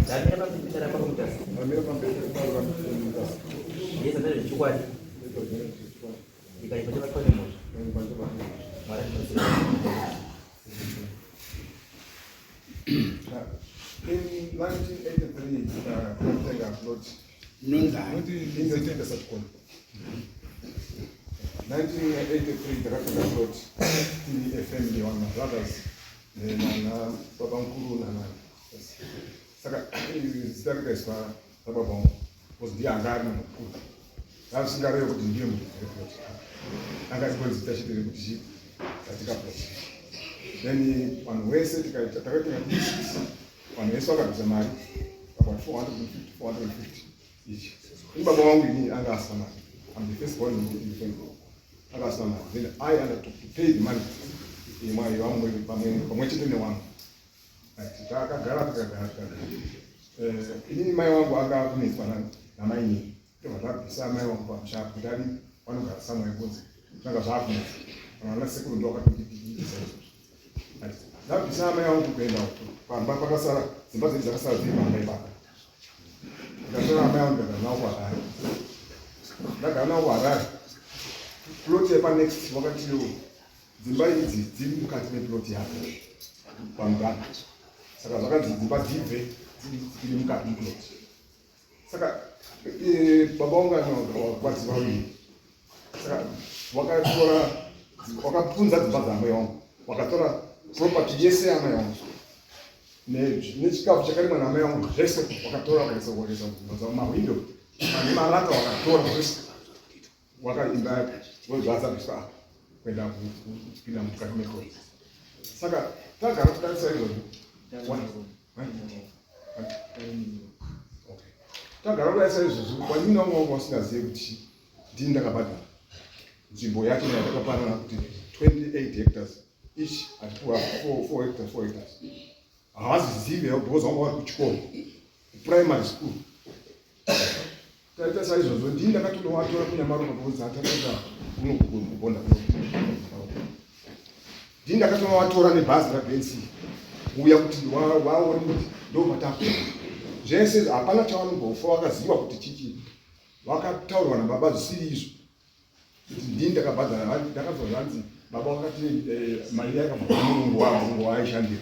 Ndamira pamberi pedare paMutasa. Ndamira pamberi pedare paMutasa. Ndiyedza ndezvechokwadi. Ndikaipa chabatwa nemhosva. Mwari andibatsire. In 1983, takatenga plot. Munonzani? Inotengesa chikoro. 1983 takatenga plot tiri a family, one my brothers nana baba mukuru nana. Saka zita rikaiswa rababa vangu because ndiye anga ari munhu mukuru. Zvasingareve kuti ndiye munhu weplot. Anga asingonzi zita chete rekuti chi tatika plot. Then vanhu vese tikaita, takatenga tiri six. Vanhu vese vakabvisa mari about 450 450 each. Ini baba vangu ini anga asina mari. I'm the first born in the family. Anga asina mari. Then I undertook to pay the money imwe vamwe pamwe chete newangu. Right, takagara, tikagara, tikagara. Inini mai wangu anga akunetswa namainini. Tobva tabvisa mai wangu pamusha kuti adi vanogara somewhere kunze. Zvanga zvaakunetsa. Kana vana sekuru ndo vakatondipikisa izvozvo. Right. Ndabvisa mai vangu kuenda pamba pakasara dzimba dzedu dzakasara dziri pamba ipapo. Ndikatora amai vangu, ndagara navo kuHarare. Ndagara navo kuHarare. Plot yepanext wakatiwo dzimba idzi dziri mukati meplot yako pamugano. Saka zvakanzi dzimba dzibve dziri mukati meplot. Saka baba vangu vakadzi vaviri. Saka vakatora, vakapunza dzimba dzamai vangu, vakatora property yese yamai vangu nechikafu chakarimwa namai vangu zvese vakatora, vakaisa dzimba dzavo, mahwindo nemarata vakatora zvese. Wakaimba wezvaasabviswa apa kuenda kupinda mukati meplot. Saka tagara kutarisa izvozvo. Okay. Tagara kutarisa izvozvo, wanini wangu wanga usingazivi kuti ndini ndakabhadhara nzvimbo yacho yatakapanana kuti 28 hectares each, atipuwa 4 hectares, 4 hectares. Havazizivi because vanga vari kuchikoro, primary school. Taita saizvozvo, ndini ndakatonovatora kuNyamaropa because atakaita kuno kubonda kuno. Ndini ndakatonovatora nebhazi raBNC kuuya kuti vaone kuti ndo patapera zvese. Hapana chavanombofa vakaziva kuti chichi vakataurwa nababa zvisiri izvo kuti ndini ndakabhadhara. Ndakabva zvanzi baba vakati mari yakabva kumurungu wavo, murungu waaishandira.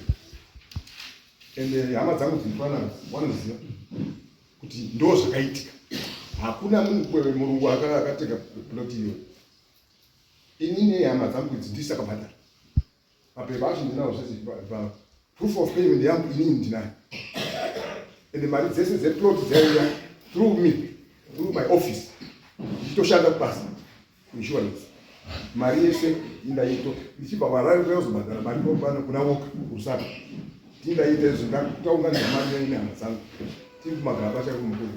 Ende hama dzangu dziri panapa vanoziva kuti ndo zvakaitika. Hakuna murungu akatenga plot iyoyo. Inini nehama dzangu idzi ndisakabhadhara. Mapepa acho ndinawo zvese, proof of payment yangu inini ndinayo. Ende mari dzese dzeplot dzaiuya through me, through my office, ndichitoshanda kubasa insurance. Mari yese indaito ndichibva kuHarare kuyozobhadhara mari kuna woka kuRusaka. Tindaita izvo, ndataunganidza mari nehama dzangu tiri kumagaba chaiko mukuru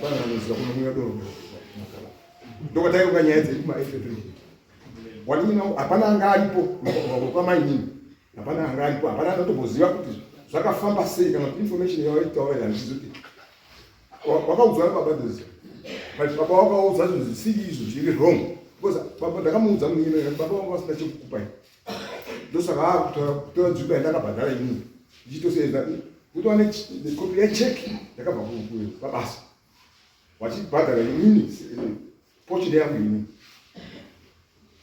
pana anoziva kunomwiwa doro kumagaba, ndokwataironga nyaya dzedu kuma-83. Wanini hapana anga aripo, kwamainini hapana anga aripo, hapana anotomboziva kuti zvakafamba sei kana kuti information yavaitaura handizivi kuti wakaudzwa nababa ndoziva, but baba wakaudza zvinhu zvisiri izvo, zviri wrong, because baba ndakamuudza munyina, baba vangu vasina chekukupai, ndosaka akutora nzvimbo yandakabhadhara inini ndichitoseedza kutova nekopi yecheki yakabva pabasa vachibhadhara inini portion yangu inini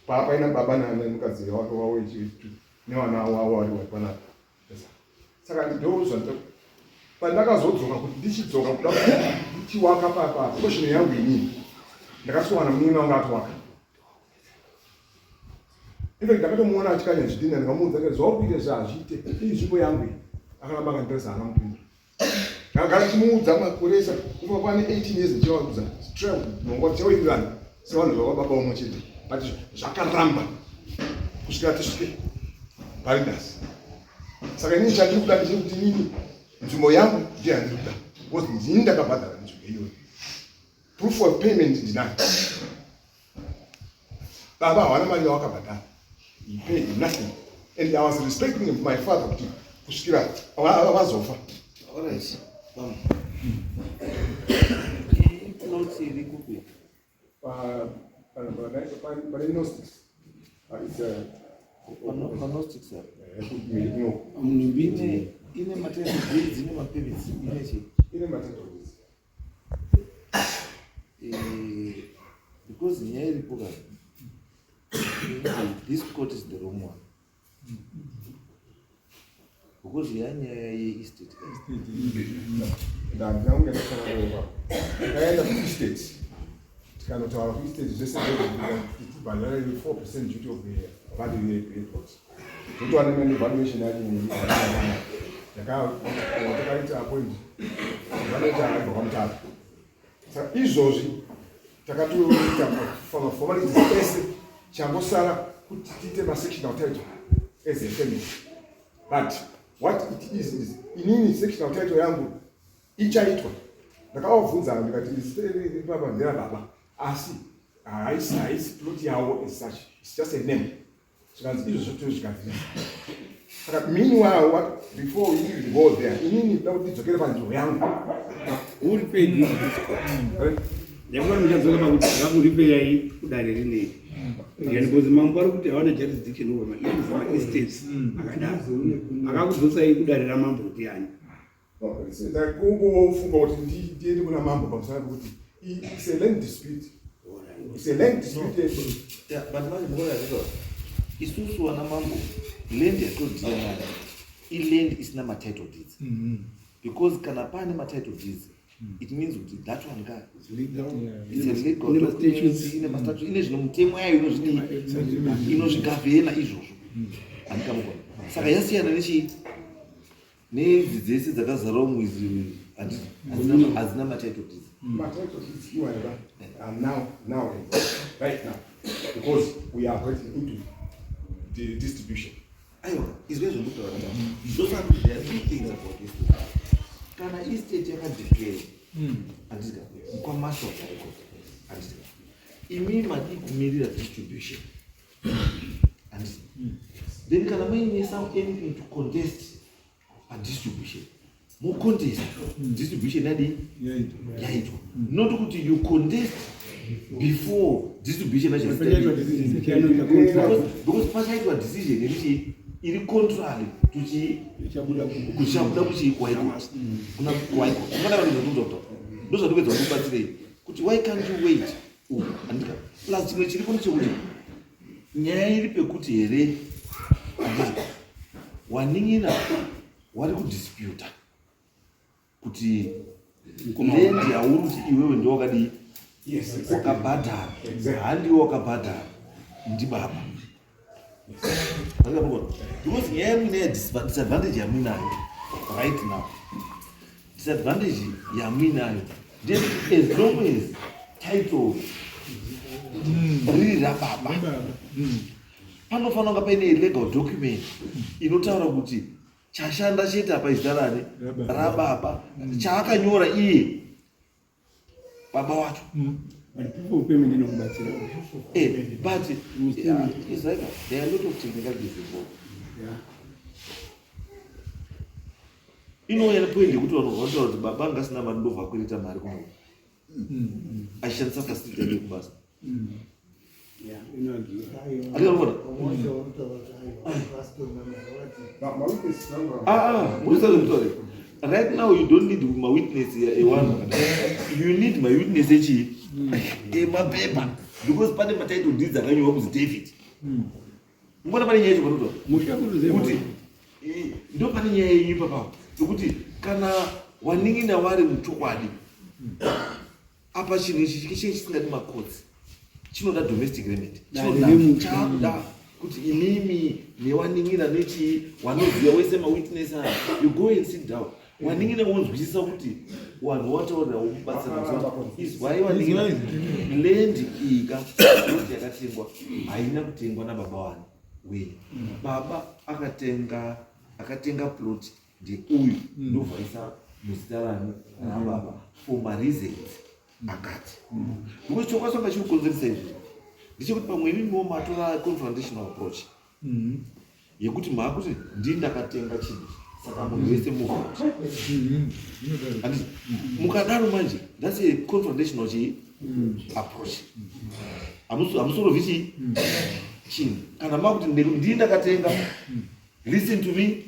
papaina baba nemukadzi wake wavo nevana wavo vari vari panapa. Saka ndozva pandakazodzoka kuti ndichidzoka kuda ndichiwaka paportion yangu inini, ndakasiwana munin'ina wangu atowaka. Even ndakatomuona achikanya zvidhina, ndikamuudza kuti zvauri kuita izvi hazviite, iyi nzvimbo yangu iyi. Akaramba akanditarisa, haana mupindura. Ndakagara ndichimuudza makore ese kubva kwane 18 years ndichivaudza nongwa tichawirirana sevanhu vavababa umwe chete, but zvakaramba kusvika tisvike paridasi. Saka inini chandiri kuda ndechekuti inini nzvimbo yangu ndiyo yandiri kuda because ndini ndakabhadhara nzvimbo iyoyo. Proof of payment ndinayo. Baba hawana mari yawakabhadhara. He paid nothing and I was respecting my father kuti kusvikira vazofa. Alright. Bam. Plot iri kupi? Pane Gnostics. It's Pagnostics apa. No. Munhimbidzi. Ine matitle deeds, ine mapermits, ine chii? Ine matitle deeds. Because nyaya iripo ka, this court is the wrong one, because yanyaya yeestate. Ndandinange ndakanaropa, takaenda kuestate, tikanotaura kuestate zvese, tibhadhara 4% duty of the value yeplot, totowana nevaluation yacho takaita appoint vanoita aibva kwaMutare. Saka izvozvi takatoita formalities ese, changosara kuti tiite masectional title as a family. But what it is is inini sectional title yangu ichaitwa. Ndakavabvunza ndikati ipapa ndera baba, asi haisi plot yavo as such, it's just a name. Zvikanzi izvozvo tozvigadzirisa. Saka meanwhile, what, before we even go there, inini ndoda kuti ndidzokere panzvimbo yangu. Who referred you to this court? Ndakuva muchadzoka pakuti vakurifeyai kudare rinei yani, because mambo ari kuti hawana jurisdiction over maestates akadaro. Akakudzosai kudare ramambo ndiani? Kungofunga kuti ndiende kuna mambo pamusana pekuti it's a land dispute, it's a land dispute. Yeah, but manje mukuona zvizvo, isusu vana mambo, land yatodeala nayo iland isina matitle deeds, because kana pane matitle deeds, it means kuti that one ka, it's a legal Ine document, ma-statutes. Ine mastatutes, ine zvino mutemo yayo inozvidii, inozvigavhena izvozvo, handikamugona. Saka yasiyana nechii, neidzi dzese dzakazarawo muizi, hadzina matitle deeds. Matitle deeds iwayo are now right now, because we are getting into the distribution. Aiwa, izwe zvondikutaura, ndosaka kuti there are two things about this. Kana estate yakadeclare, handiti, kwamaster chaiko, handiti, imi madii kumirira distribution, handiti? Then kana muine some anything to contest padistribution, mucontest distribution yadii, yaitwa, not kuti you contest before distribution yacho. Pachaitwa decision, chanoita contrary. Because pachaitwa decision irichi iri contrary tuchi Ichabuda kuchabuda kuchi kwaiko, kuna kwaiko ungada vanhu zvandikuda kutaura, ndozvandikuedza kuti ubatsirei kuti why can't you wait uku, handika? Plus chimwe chiripo ndechekuti nyaya iri pekuti here, handiti, wanin'ina wari kudisputa kuti land yauri kuti iwewe ndowakadii, wakabhadhara. Handiwe wakabhadhara, ndibaba. Handika, because nyaya yamuinayo, disadvantage yamuinayo right now, disadvantage yamuinayo ndeyekuti as long as title riri rababa, panofanira kunga paine legal document inotaura kuti chashanda chete apa izita rani, rababa, chaakanyora iye baba wacho. But proof of payment inokubatsira. But yeah, it's like there are a lot of technicalities involved. Inouya nepoint yekuti vanhu vanotaura kuti baba anga asina mari, ndobva akwereta mari kumunhu achishandisa facility yake yekubasa. Yeah, inoagiwa. Andikaona. Ah, murikusazo right now you don't need mawitness ewanhu, you need mawitness echii, emapepa, because pane matitle deeds akanyorwa kunzi David. Mbona pane nyaya yacho panotaura Musha kuruze. Kuti ndo pane nyaya yenyu ipapapo, yekuti kana wanin'ina wari muchokwadi apa, chinhu ichi chichinge chisingadi macourts, chinoda domestic remedy. Dare Chinoda remusha. Chakuda kuti imimi newanin'ina nechii, wanoziva wese, mawitness aya, you go and sit down, wanin'ina wonzwisisa kuti wanhu wataurira womubatsira izwai, wanin'ina, land ika plot yakatengwa haina kutengwa nababa wani wenyu. Baba akatenga plot ndeuyu, ndobvaisa muzita rani, rababa, for mareasons akati, because chokwanisa kunga chiri kukonzeresa izvi ndechekuti pamwe imimiwo matora confrontational approach yekuti maakuti ndii ndakatenga chinhu, saka munhu wese move out. Handiti mukadaro manje that's a confrontational chii approach. Hamusorovi chii chinhu kana makuti ndii ndakatenga, listen to me.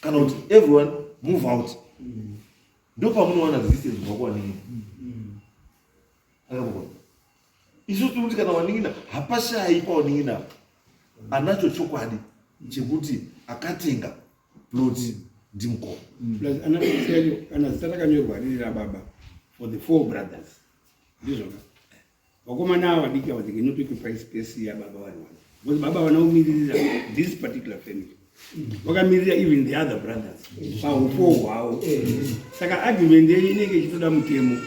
Kana kuti everyone move out. Ndopamunowana resistance kubva kuvanin'ina. Akabona. Isu tiri kuti kana wanin'ina hapashayi pawanin'ina apa. Anacho chokwadi chekuti akatenga plot ndimukoma. Plus ana yacho kana zita rakanyorwa riri rababa for the four brothers. Ndizvona. Vakomana ava vadiki ava they cannot occupy space yababa vari one. Because baba havana kumiririra this particular family. Vakamirira even the other brothers paufo hwavo. Saka argument yenyu inenge ichitoda mutemo.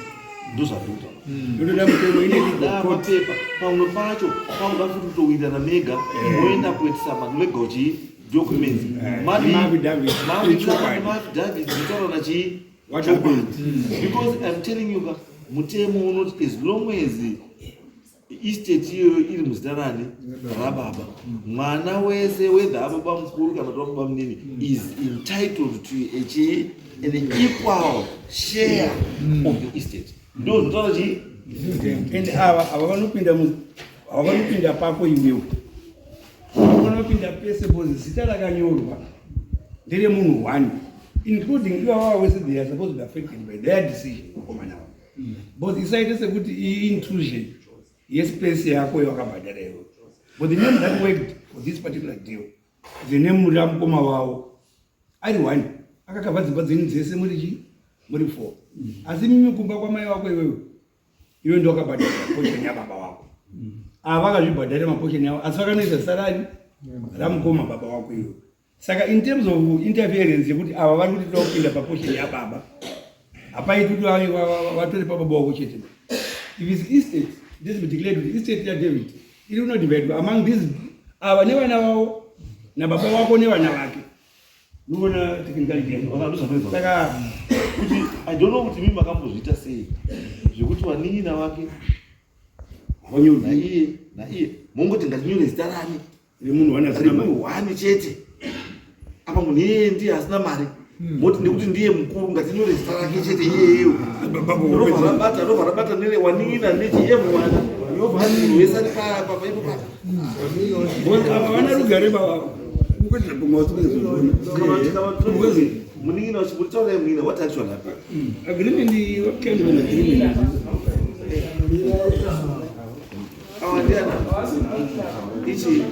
Ndozvandiri kutaura. Yotoda mutemo ine legal court. Mapepa pamwe pacho panoda futi kutowirirana mega moenda kuitisa malegal chii documents. Maafidavit. Maafidavit motaurana chii What happened? Because I'm telling you ka mutemo unoti as long as estate iyoyo iri muzita rani rababa mwana wese whether ababa mukuru kana kuti ababa munini is entitled to a chii an equal share of the estate. Ndo zvinotaura chii? And ava vanopinda ava vanopinda pako iwewe. Vanopinda pese because zita rakanyorwa nderemunhu one including ivava wese they are supposed to be affected by their decision vakomana ava. Because isaite sekuti iyi intrusion yespace yako yawakabhadhara iwewe. But the name that worked for this particular deal, the name ramukoma wavo ari one akakavha dzimba dzenyu dzese muri chi muri four. Asi mimi kumba kwamai wako iwewe iwe ndo wakabhadhara portion yababa wako. Ava vakazvibhadharira maportion yavo asi vakanoisa zita rani ramukoma baba wako iwewe. Saka in terms of interference yekuti ava vari kuti toda kupinda paportion yababa hapaiti kuti vatore pababa wako chete. If it's estate, this be declared kuti estate yaDavid iri kunodividwa among these ava nevana vavo nababa wako nevana vake. Unoona technicality yacho. Saka kuti I don't know kuti mimi makambozviita sei zvekuti vanin'ina vake naiye naiye mongoti ngatinyore zita rani remunhu one asina mari. Remunhu one chete. Apa munhu iyeye ndiye asina mari. Moti nekuti ndiye mukuru ngatinyore zita rake chete iyeyeyo. Robva rabata, robva rabata nere wanin'ina nechi everyone. Yobva munhu wese ari pa ipo pa. Because ava vana rugare baba. Mukuitira pamwe wasikuzoona. Because munin'ina wacho muri taura munin'ina what actually happened? Agreement, what kind of an agreement is this? Awa ndiana? Ichi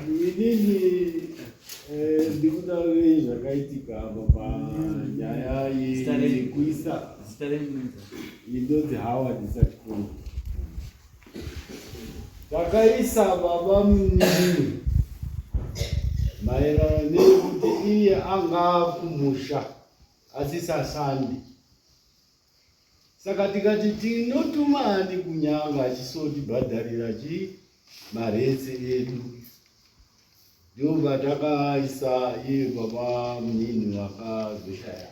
Inini ndikutaurei zvakaitika apa panyaya yekuisa inonzi Howard Sachikuru. Takaisa baba munini maererano nekuti iye anga kumusha asisashandi. Saka tikati tinotuma ani kunyanga achisotibhadharira chi maretsi edu. Ndobva takaisa iye baba munini vakazoshaya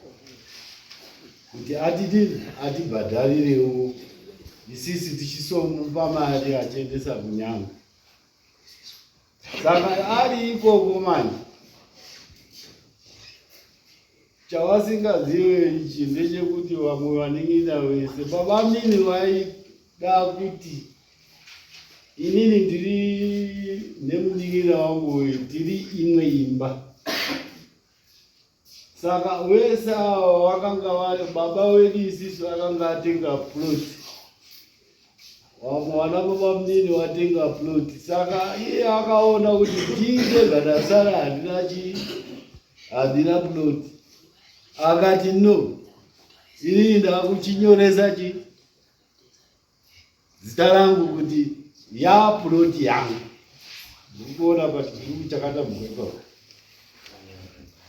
kuti atidini atibhadharirewo isisi tichisomupa mari achiendesa kunyanga. Saka ari ikoko manje chawasingazive ichi ndechekuti vamwe vanin'ina vese baba mini vaida kuti inini ndiri nemunin'ina wangu uyu tiri imwe imba. Saka vese ava vakanga vari baba wedu isisu akanga atenga plot, vamwe vana baba munini vatenga plot. Saka iye akaona kuti ndii ndega ndasara handina chii, handina plot. Akati no, inini ndakuchinyoresa chii zita rangu kuti ya plot yangu. Ndikuona pachizungu chakatambuka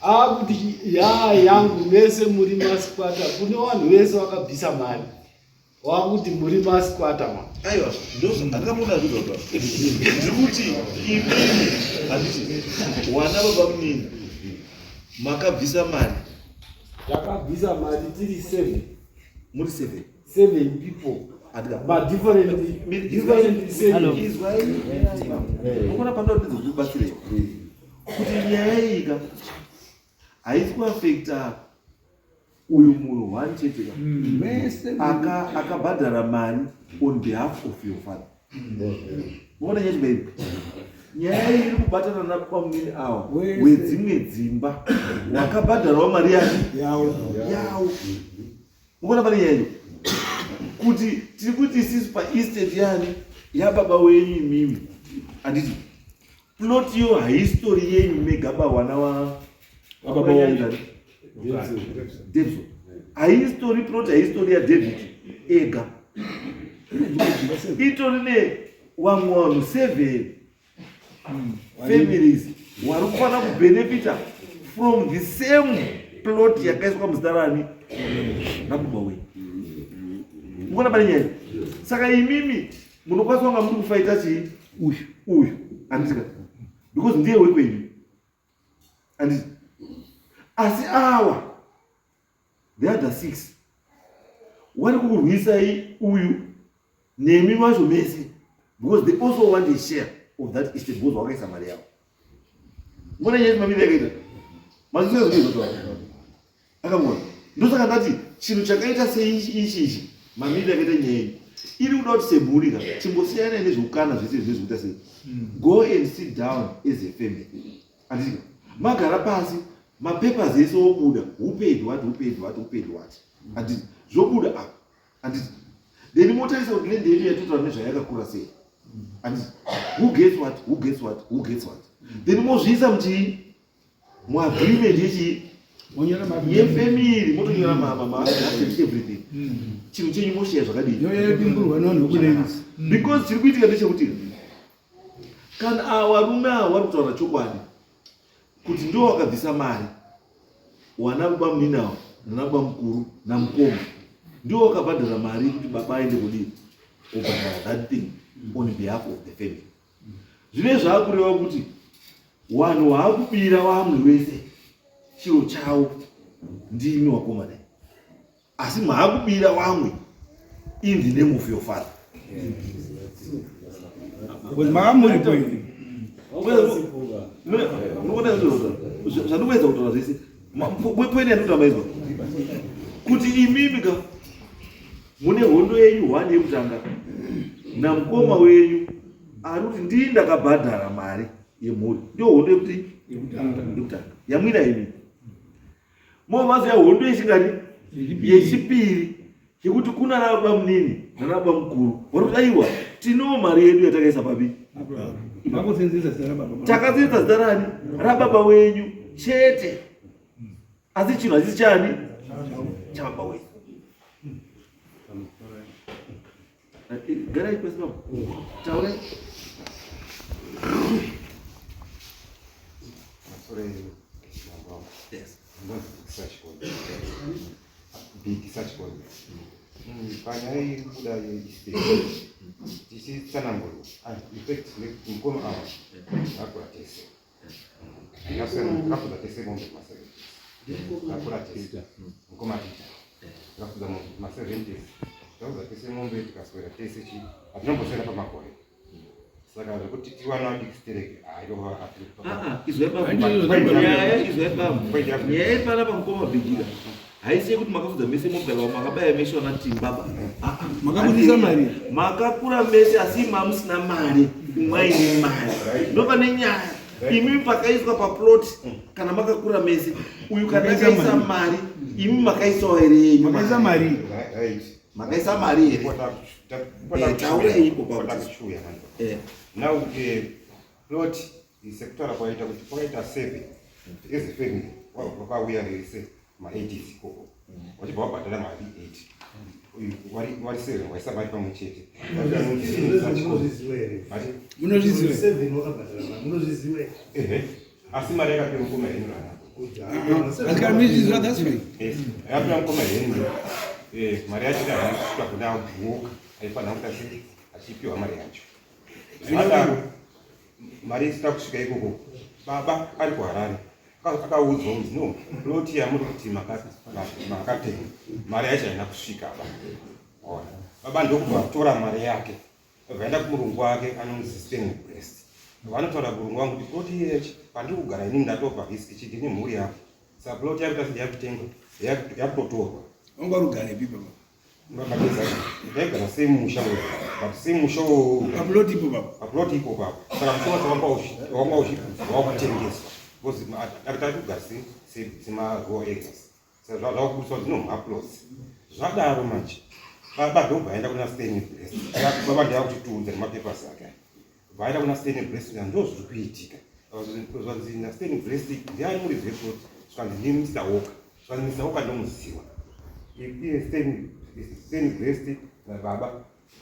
akuti ya yangu mese muri masquatter. Kune vanhu vese vakabvisa mari wakuti muri masquatter ma. Aiwa, ndozvo ndakamuona zvizvozvo. Ndiri kuti imimi handiti wana baba munini makabvisa mari. Takabvisa mari tiri 7. Muri 7. 7 people. Andika. But different seven. Izwai. Unoona panoda kuti ndikubatsire. Kuti nyaya iyi ka haisi kuafekta uyu munhu one chete ka. Vese Akabhadhara mari on behalf of your father. Unoona nyaya chibairi. Nyaya iyi iri kubatana nabamunini awa wedzimwe dzimba wakabhadharawo mari yake yawo. Mukuona pane nyaya iyo kuti tiri kuti isisu paestate yani yababa wenyu imimi, handiti plot iyo haisitori yenyu mega ba wana wa Baba wenyu. Davidson haisitori plot, haisitori yaDavid ega, itori nevamwe vanhu seven families wari kufanira kubenefita from the same plot yakaiswa muzita rani rababa wenyu. Mukuona pane nyaya. Saka imimi munokwanisa kunga muri kufaita chii uyu uyu, handitika, because ndiye wekwenyu, handiti? Asi awa the other six wari kukurwisai uyu nemi vacho mese because they also want a share of that estate because wakaisa mari yavo. Mbona nyaya mamiri yakaita mazvizvizvizvoa akamona. Ndosaka ndati chinhu chakaita seichi ichi ichi, mamiri akaita nyaya iyi iri kuda kuti semhuri ka chimbosiyanai nezveukana zvese izvi zvekuita sei. Go and sit down as a family, handiti? Magara pasi, mapapers ese obuda, who paid what, who paid what, who paid what, handiti? Zvobuda apa, handiti? Then motarisa kuti land yedu yatotaura nezvayakakura sei, handiti? Who gets what, who gets what, who gets what, then mozviisa muchii, muagreement yechii, yefamily, motonyora madraft everything, chinhu chenyu mosheya zvakadii. Yoyadimburwa nevanhu vekuLenzi. Because chiri kuitika ndechekuti kana ava varume ava vari kutaura chokwadi kuti ndo wakabvisa mari, wana baba munini ava nana baba mukuru namukoma ndio wakabhadhara mari kuti baba aende kudii, kubhadhara that thing on behalf of the family, zvine zvaakureva kuti vanhu vaakubira vamwe wese chiro chavo ndimi wakomana, asi maakubira vamwe in the name of your father. Makamuripo ini. Unoona zvandikuedza kutaura zvese, point yandikuta maizwa kuti imimi ka mune hondo yenyu hwani yekutanga namukoma wenyu ari kuti ndii ndakabhadhara mari yemhuri. Ndio hondo yekuti yekutanga yamwina imi. Momazoya hondo yechingani, yechipiri, yekuti kuna nababa munini nanababa mukuru vari kuti aiwa, tinewo mari yedu yatakaisa papi. Makosenzesa zita rababa. Takasenzesa zita rani, rababa wenyu chete, asi chinhu hachisi chani, chababa wenyu. Garai pasi baba, taurai. Yes. Bhikisa chikoro panyaya iri kuda yeestate tichitsanangurwa. Infact mukoma ava vakura tese, takafudza tese mombe kuma-70s, takura tese. Mukoma Tita, takafudza mombe kuma-70s, takafudza tese mombe, tikaswera tese chi hatinomboswera pamakore. Saka zvekuti tiwana vadiki stereki hairova. Izwai baba, nyaya, izwai baba, nyaya iri panapa mukoma Bhigika haisi yekuti makafudza mese mombe kana makabaya mese wana timbaba. Makabudisa mari. Makakura mese asi mamusina mari, umwe aine mari. Ndopane nyaya. Imi pakaiswa paplot, kana makakura mese, uyu kana Makaisa akaisa mari. mari, imi makaisawo here yenyu? Makaisa mari. Right. Makaisa mari here? Taurai ipo pakuti. Takuchuya. Now plot sekutaura kwaita kuti kwakaita seven as a family vakauya vese ma80s ikoko, vachibva vabhadhara mari 8. Uyu vari seven vaisa mari pamwe chete. Munozviziva. Ehe, asi mari yakapiwa mukoma Henry ana. Asi kana muchizviziva, that's fine. Yes, yakapiwa mukoma Henry. Mari yacho haina kusvika kuna Walker aifanira kuti achipiwa mari yacho. Zvadaro mari isina kusvika ikoko, baba ari kuHarare akaudzwa kunzi no, plot yamuri kuti makatenga, mari yacho haina kusvika ba. Ona baba ndokubva atora mari yake, vaenda kumurungu wake anonzi Stanley Breast. Vanotaura kurungu wangu kuti plot iyechi pandiri kugara inini ndatopa risk chiti nemhuri yako, saka plot yakuita yakutengwa, yakutotorwa. Wanga rugarepi baba? Ndaigara sei mumusha uyu but sei musha uyu Paplot ipo papo. Paplot ipo papo. Saka musha wacho wanga wakutengeswa because ari kugara semarural areas. Saka zvakubudiswa kuti no maplots. Zvadaro manje baba ndobva aenda kuna Stanley Bless. Baba ndiye akutitiudza nemapapers ake. Vaenda kuna Stanley Bless ndo zviri kuitika. Zvanzi naStanley Bless ndiani muridzi weplot? Zvikanzi ndi Mr Walker. Zvikanzi Mr Walker ndomuziva. Iye Stanley Bless nababa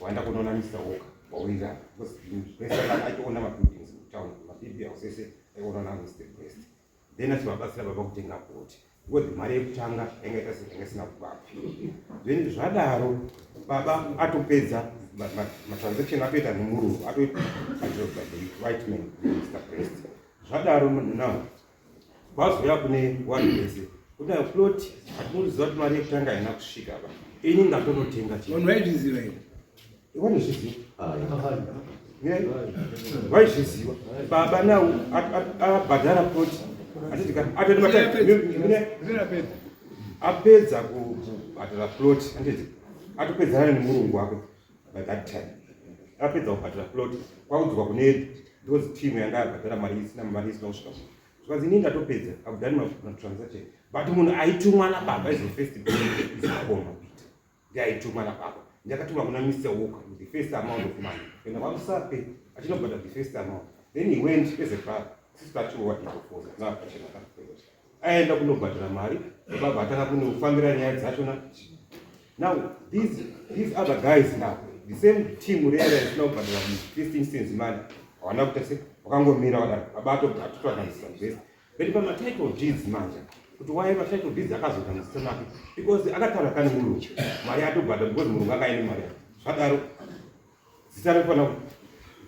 vaenda kunoona Mr Walker vawirirana because Bless aitoona mabuildings mutown, maBB house ese aiona na Mr Bless. Then achivabatsira baba kutenga plot because mari yekutanga yanga ita yanga isina kuvapa. Then zvadaro baba atopedza matransaction atoita nemurungu atoita the white man Mr Breast. Zvadaro now kwazouya kune vanhu vese kuti ayo plot hatinoziva kuti mari yekutanga haina kusvika ba ini ngatonotenga chii. Vanhu vaizviziva here? Vanozviziva. Vaizviziva. Baba now abhadhara plot apedza kubhadhara plot handiti atopedzana nemurungu wake by that time apedza kubhadhara plot kwakudzoka kune those team yanga yabhadhara mari isina mari isina kusvika zvikanzi ini ndatopedza I've done my transaction but munhu aitumwa nababa is the first is mukoma Peter ndiye aitumwa nababa ndakatumwa kuna Mr Walker with the first amount of money enda kwamusape achinobhadhara the first amount then he went as a brother sister achiwa aenda kunobhadhara mari baba atanga kunofambira nyaya dzachona. Now these other guys now the same team rera isina kubhadhara first instance money hawana kuita se wakangomira wadaro baba atotoganzisa zvese. Then pamatitle deeds manje kuti why matitle deeds akazoita muzita make because akataura kane murungu mari atobhadhara because murungu akaine mari yake. Zvadaro zita rinofanira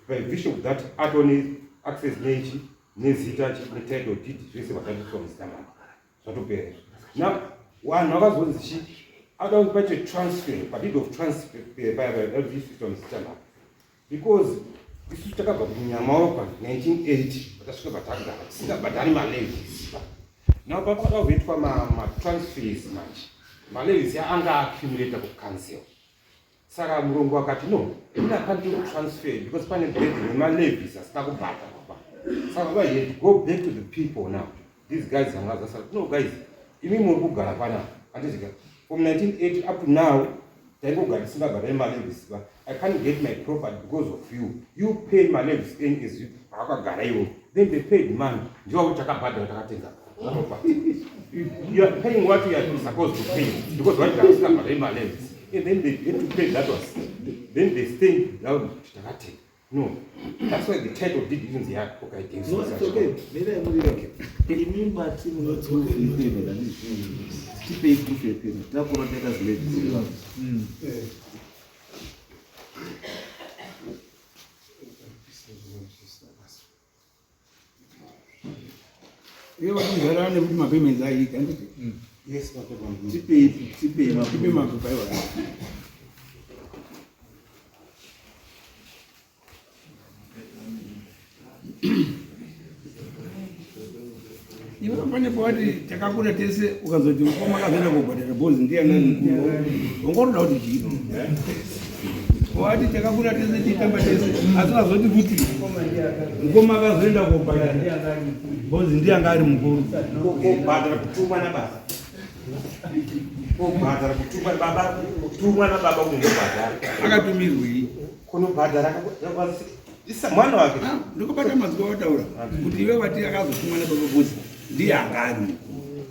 by virtue of that atone access nechi nezita netitle deed zvese zvakaiswa muzita make zvatopera izvo. Now vanhu vakazonzi chi ada kuti paite transfer padeed of transfer paya paya system muzita make because isusu takabva kuNyamaropa 1980 patasvika patagara tisingabhadhari malevies. Now papada kuitwa matransfers manje malevies anga accumulata kucouncil. Saka murungu akati no, ini I can't do transfer because pane burden yemalevies asina kubhadharwa. Saka baba he had to go back to the people now. These guys vanga zasara. No guys, imi muri kugara panapa. Handiti ka? From 1980 up to now taingogara tisingabhadhari malevies ba. I can't get my property because of you. You pay my levies in as you akagara iwo. Then they paid money. Ndiwo kuti takabhadhara takatenga property. You are paying what you are supposed to pay because what you are usingabhadhari malevies. And then they had to pay that was then they stand down takatenga. No, that's why the title did even the act. Okay, thanks. No, it's okay. Mira muri. Imi mati munoti proof yepayment handizvo. Tipei proof yepayment. Takuona taita zilevisi. Iye vatinzvarana nekuti mapayments aiita handiti? Yes, mapayments. Tipei, tipei Tipe mapepa iwayo. Iwe pane pawati takakura tese ukazoti mukoma akazoenda kobhadhara bhozi ndiye anga ari mukuru wanga unoda kuti chii? Wati takakura tese tichitamba tese asi wazoti kuti mukoma akazoenda kobhadhara bhozi ndiye anga ari mukuru. Kobhadhara kutumwa nababa. Kobhadhara kutumwa baba, kutumwa nababa kunobhadhara. Akatumirwei? Kunobhadhara isa mwana wake. Ndokubata mazwi awataura kuti iwe wati akazotumwa nababa bhozi ndiye anga ari mukuru.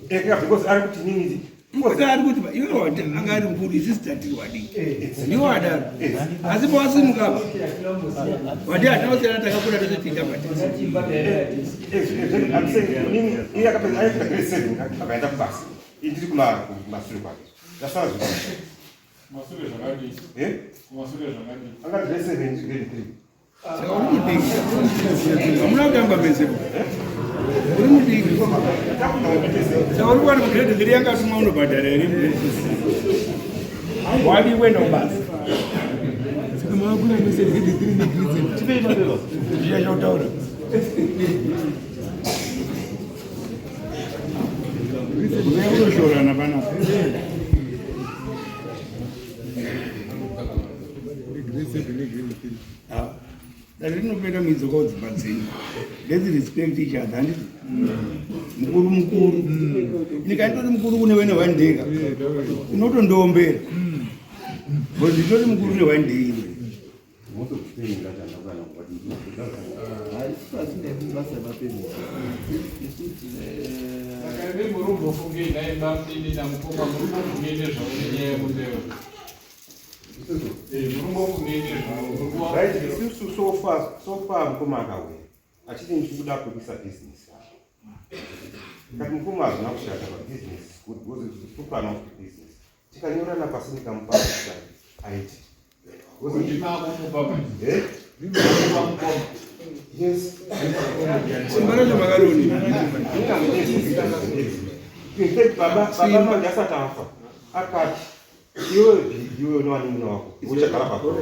Eka because ari kuti nini Ngozi ari kuti iwe wati anga ari mukuru isusu tatiri wadiki. Ndiwo adaro. Asi pawasimuka apa wati hatina kusiyana takakura tese tichitamba tese. I'm saying nini iye akapedza aita grade 7 akaenda kubasa. Indiri kumashure kwake. Ndasara zvino. Kumashure zvakadii? Eh? Kumashure zvakadii? Anga grade 7 grade 3. Saka uri mudiki. Hamuna kutamba mese. Uri mudiki. Saka uri kuwana grade 3 yanga atumwa unobhadhara here? Wadi wena ubasa. Saka makakura mese grade 3 ne grade 7. Tipei mapepa. Ndiye chotaura. Unoshorana panapa. Dare rinopera midzoka kudzimba dzenyu. Let's respect each other, handiti? Mukuru mukuru. Ndikandoti mukuru kune wene one day ka. Unotondombera. Because nditori mukuru ne one day iwe. Saka imi muri kumbofungei nhai bamnini namukoma muri kumbofungei nezvavo nenyaya yemundewo? Eh, muri kumbofungei nezvavo? Muri kuwa- Right, isusu so far, so far mukoma akauya achiti ndikuda kuisa business yako. Kati mukoma hazvina kushata pa business is good because topana kuti business. Tikanyorana pasi ndikamupa zita aiti. Because Ndimi akumupa manje. Eh? Ndimi akumupa mukoma. Yes. Simba racho makaroni. In fact, baba baba manje asati afa akati iwe iwe unowanin'ina wako uchagara pako.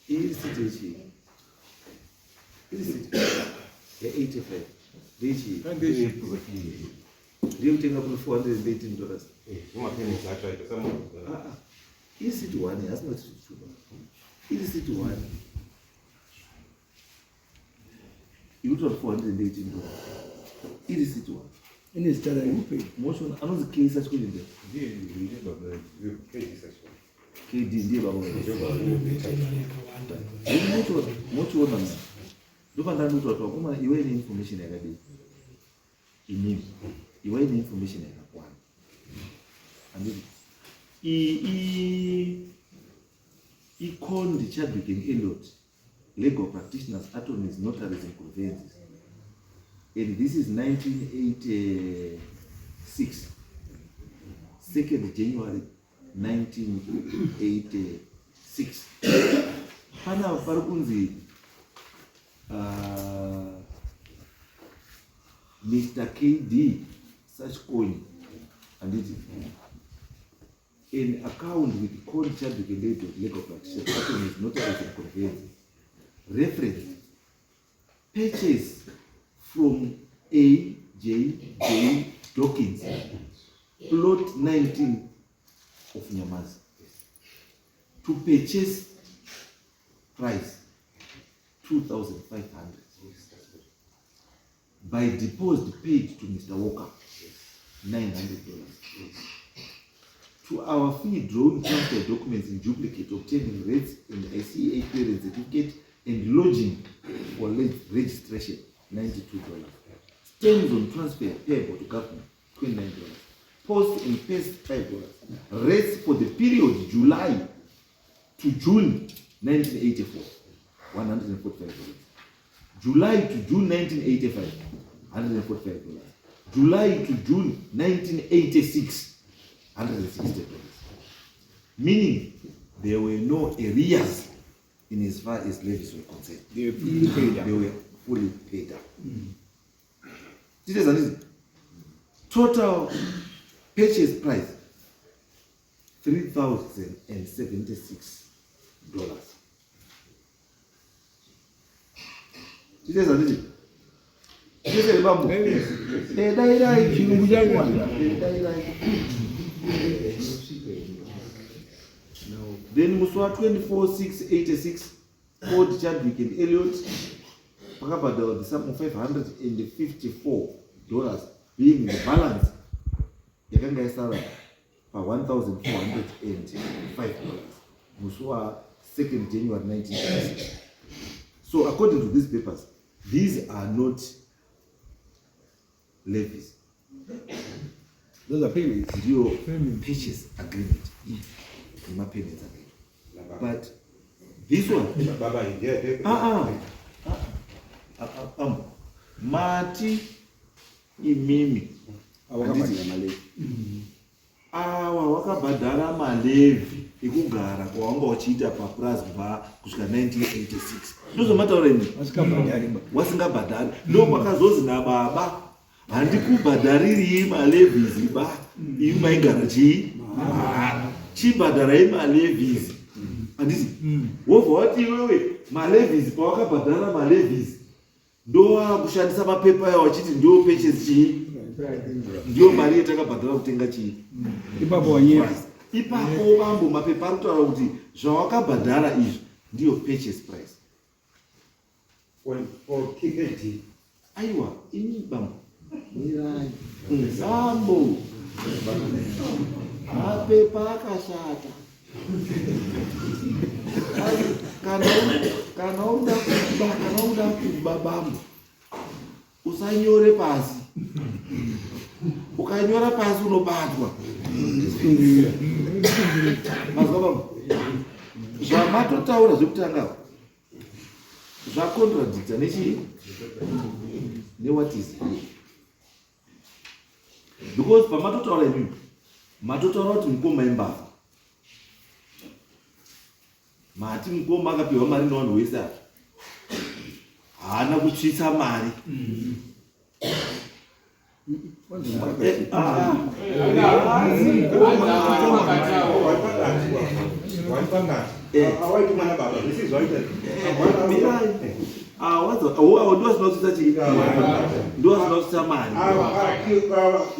Iyi risiti yechii? Irisiti ya85 ndeyechii? Ndeyekutenga kuri $418. Mapayments acho aita samu. Ah, ah. Irisiti one hasina chitupa. Irisiti one iri kutora $418. Irisiti one. Ine zita rayo. Motion anonzi K Sachikoende. Ndiye baba ndiye KD ndiye baba wedu. Mochiona mna. Ndopandanotaura kuti vakomana iwe ine information yakadii? Inini. Iwe ine information yakakwana. Handiti. Iyi iCondi Chadwick and Elliot, legal practitioners, attorneys, notaries and conveyances. And this is 1986. 2nd January 1986. Pana pari kunzi Mr. KD Sachkoin, handiti, an account with Condi Chadwick and Elliot legal practitioners, attorneys, notaries and conveyances. Reference, purchase from AJJ Dawkins, plot 19 of Nyamazi, to purchase price 2,500 by deposit paid to Mr. Walker, $900. To our fee drawing transfer documents in duplicate, obtaining rates and ICA clearance certificate and lodging for registration, $92. Stamps on transfer payable to government, $29. Post and paste, $5. Rates for the period July to June 1984, $145. July to June 1985, $145. July to June 1986, $160. Meaning there were no arrears in as far as levies were concerned. They were fully paid up. They were fully paid up. This is an total purchase price $3,076. This is an This is bambo. Eh, dai dai Chirungu chako. Eh, dai dai. Then musi wa 24/6/86 Ford Chadwick and Elliot pakabhadharwa the sum of $554 being the balance yakanga yasara pa $1,405 musi wa 2nd January 1986. So according to these papers, these are not levies. Those are payments. Ndiyo purchase agreement. Nema payments agreement. But this one, Baba ndiye Mati imimi Awakabhadhara malevy. Awa wakabhadhara malevy ekugara kwawanga uchiita papurazi kubva kusvika 1986. Ndozvamataura imi. Wasingabhadhari ba. Wasingabhadhari. Ndo pakazozi nababa handikubhadharirii malevies ba. Imi maigara chii? Chibhadharai malevies. Handiti? Wobva wati iwewe malevies pawakabhadhara malevies ndowakushandisa mapepa ayo wachiti ndiwo purchase chii? Ndiyo mari yatakabhadhara kutenga chii? Ipapo wanyepa. Ipapo bambo mapepa ari kutaura kuti zvawakabhadhara izvi ndiyo purchase price. For PhD. Aiwa, imi bambo. Mirai. Bambo. Mapepa akashata. Kana kana uda kuba, kana uda kuba bambo. Usanyore pasi. Ukanyora pasi unobatwa. Mazwa bambo. Zvamatotaura zvekutanga zvakontradicta nechii newhat is here because pamatotaura imimi matotaura kuti mukoma imbavha mati mukoma akapiwa mari nevanhu wese apa haana kutsvitsa mari mm. Ndowasina kutsitsa mari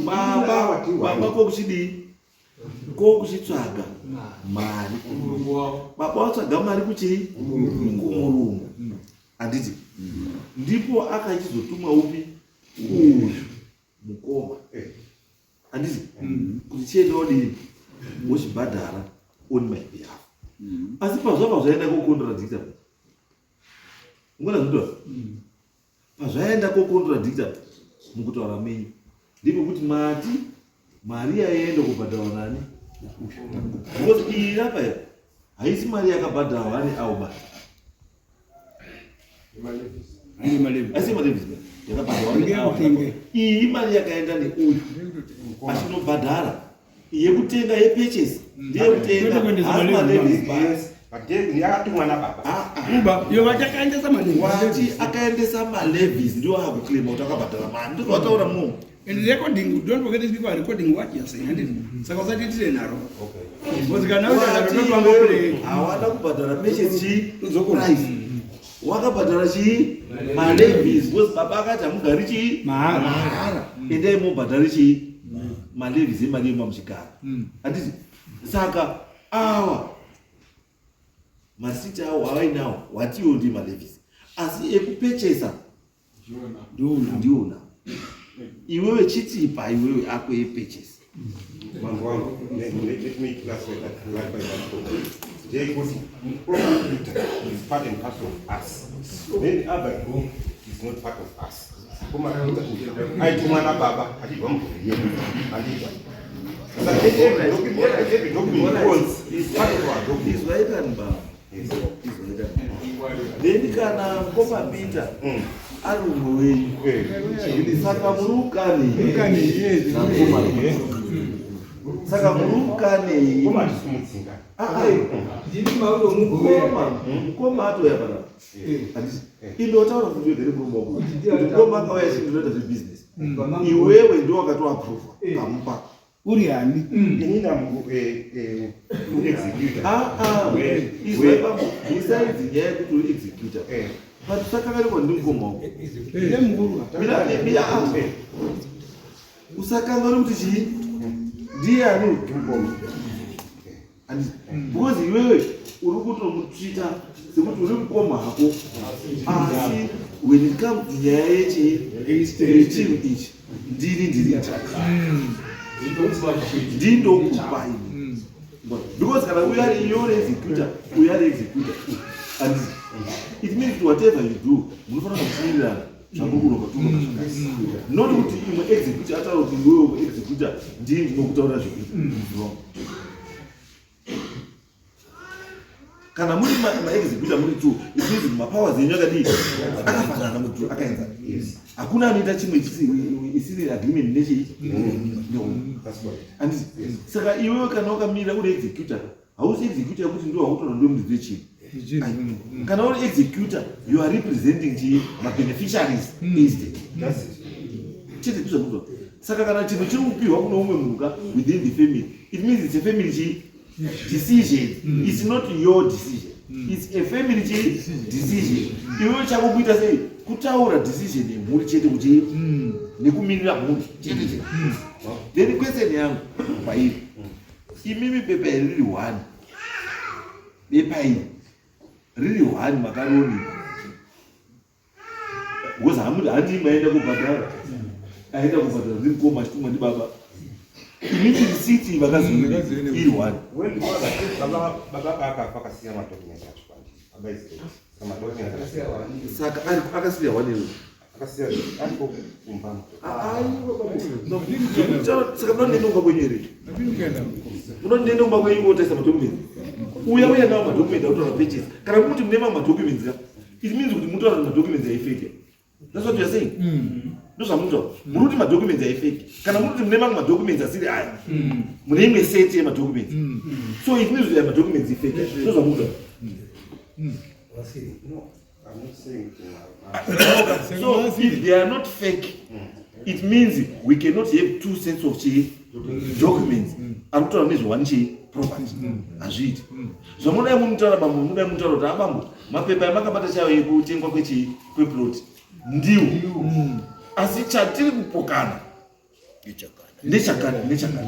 baba ko kuchidii ko kuchitsvaga mari baba watsvaga mari kuchii kumurungu handiti ndipo akachizotuma upi uyu mukoma eh. handiti kuti chienda odini wochibhadhara on my behalf mm. asi pazvabva zvaenda kokontradicta ungona zvinotaura mm. pazvaenda kokontradicta mukutaura menyu ndipo kuti mati mari yaienda kubhadharwa nani because iyi apa ya haisi mari yakabhadharwa ane awo basi Haisi malevis yakabhadharwa neawo iyi imari yakaenda neuyu achinobhadhara yekutenga yepurchase ndeyekutenga haasi malevis basi yakatumwa nababa ah, ah. Uba, iyo vati akaendesa malevis. Wati akaendesa malevis ndio akuclaima kuti akabhadhara mari ndozvataura muno. And recording, don't forget these people are recording what you are saying. Mm. Saka usatiitire nharo. Okay. Because kana uita nharo totwanga play. Hawana kubhadhara purchase chii? Price. Wakabhadhara chii? Malevis because baba akati hamugari chii? Mahara. Mahara. Endai mobhadhara chii? Malevis emari yemamuchigara. Handiti? Saka awa masiti awo awainawo watiwo ndi malevis asi ekupechesa ndiona iwewe chitipa iwewe ako epechesa Mambo wangu, let me clarify that, clarify that point. Ndeyekuti prosecutor is part and parcel of us. Then the other group is not part of us. Aitumwa nababa achibva mumhuri yedu. Handiti? Saka every document he owns is part of our document. Izwai kani baba. Then kana mukoma Peter mm. ari umwe wenyu eh. saka muri ukanei namukoma saka muri ukanei ah, ah. mukoma atouya panapa eh. indotaura kuti wegere murume wako mukoma akauya chindinoita zvebusiness mm. iwewe ndiwo wakatoaprova kamupa Uri ani? Mm. Ini na eh, eh, executor. Ah ah. Izwa ipapo. Besides nyaya yekuti uri executor. Eh. But usakanganirwa ndi mukoma wako. Eh, mukuru. Mira mira ah. Usakanganwe kuti chii? Ndiye ani mukoma? And because iwewe uri kutomutrita sekuti uri mukoma hako. Asi when it comes to nyaya yechii? Yechinhu ichi ndini ndiri ndindokupa ini. Because kana uyu ari iwe uri executor, uyu ari executor. And it means kuti whatever you do, munofanira kuwirirana zvamukuronga turonga zvakanaka. Not kuti imwe executor ataura kuti iwewe executor ndini ndinokutaurira zvekuita. Wrong. Kana muri maexecutor muri two, it means kuti mapowers enyu akadii? Akafanana muri two, akaenzana. Hakuna anoita chimwe isiri agreement nechii? No. That's correct. Handiti? Saka iwewe kana wakamira uri executor, hausi executor yekuti ndiwe wakutora ndiwe muridzi wechinhu. Kana uri executor, you are representing chii? Mabeneficiaries instead. That's it. Chete ndizvo ndizvo. Saka kana chinhu chiri kupihwa kune umwe munhu ka within the family, it means it's a family chii? Decision. It's not your decision. It's a family chii? Decision. Iwewe chako kuita sei? Kutaura decision yemhuri chete kuti nekumirira mhuri chete chete. Then question yangu pairi. Imimi pepa iri riri one, bepa iri riri one makaroni because handii maenda kubhadhara, aenda kubhadhara ndiri koma achitumwa ndibaba. Imimi risiti vakazoona iri one. Baba akafa akasiya madocuments acho kwandiri. Baba is late. Saka madocuments akasiya one. Saka akasiya one iwe. Akasiya ariko kumba. Saka munondienda kumba kwenyu here? Munondienda kumba kwenyu kotarisa madocuments. Uya uya nawo madocuments autora pages. Kana muti mune mamwe madocuments ka, it means kuti mutaura kuti madocuments aifake. That's what you are saying. Ndozvamunotaura. Muri kuti madocuments aifake. Kana muri kuti mune mamwe madocuments asiri aya. Mune imwe set yemadocuments. So it means kuti aya madocuments ifake. Ndozvamunotaura. No, I'm not saying kuti So if they are not fake, it means we cannot have two sets of chi documents. Ari kutaura nezve one chi property. Hazviiti. Zvamunodai munotaura bambo, munodai munotaura kuti abambo, mapepa amakabata chaiwo ekutengwa kwechi kweplot ndiwo. Asi chatiri kupokana ndechakati ndechakati,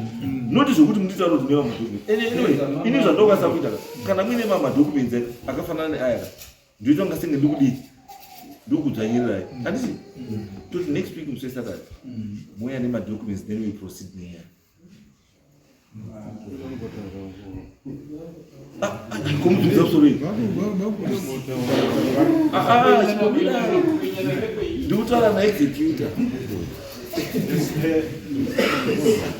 not zvekuti munditaura kuti mune mamadocuments. Anyway, ini zvandokwanisa kuita kana muine mamadocuments akafanana neaya, ndoita kunga senge ndikudii, ndikukudzvanyirirai, handiti? Toti next week musi weSaturday mouya nemadocuments, then we proceed nenyaya. Kumubvunza musoro iyi, ndikutaura naexecutor.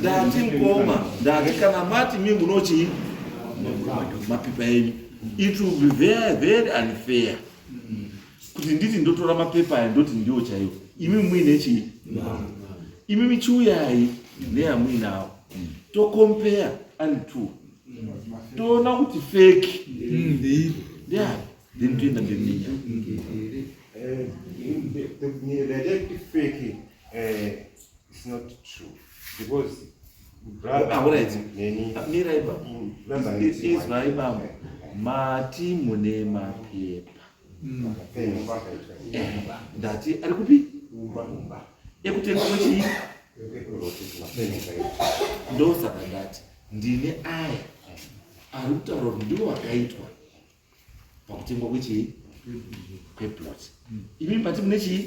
Ndati mukoma, ndati kana mati mi munochi mapepa enyu, it will be very very unfair kuti nditi ndotora mapepa aya ndoti ndiwo chaiwo, imi muine chii. Imi michiuyai neyamuinawo, tocompare ari two, toona kuti fake ndeapi, then toenda mberi nenyaya. The idea kuti fake is not true because brother Ah, alright. neni Mirai baba. Brother neni. Izwai baba, mati mune mapepa. Mapenzi akaitwa. Ndati ari kupi? Umba. Ekutenga kwechii? Mapenzi akaitwa. Ndosaka ndati ndine aya ari kutaura kuti ndiwo akaitwa pakutengwa kwechii, kweplot. Imi mati mune chii?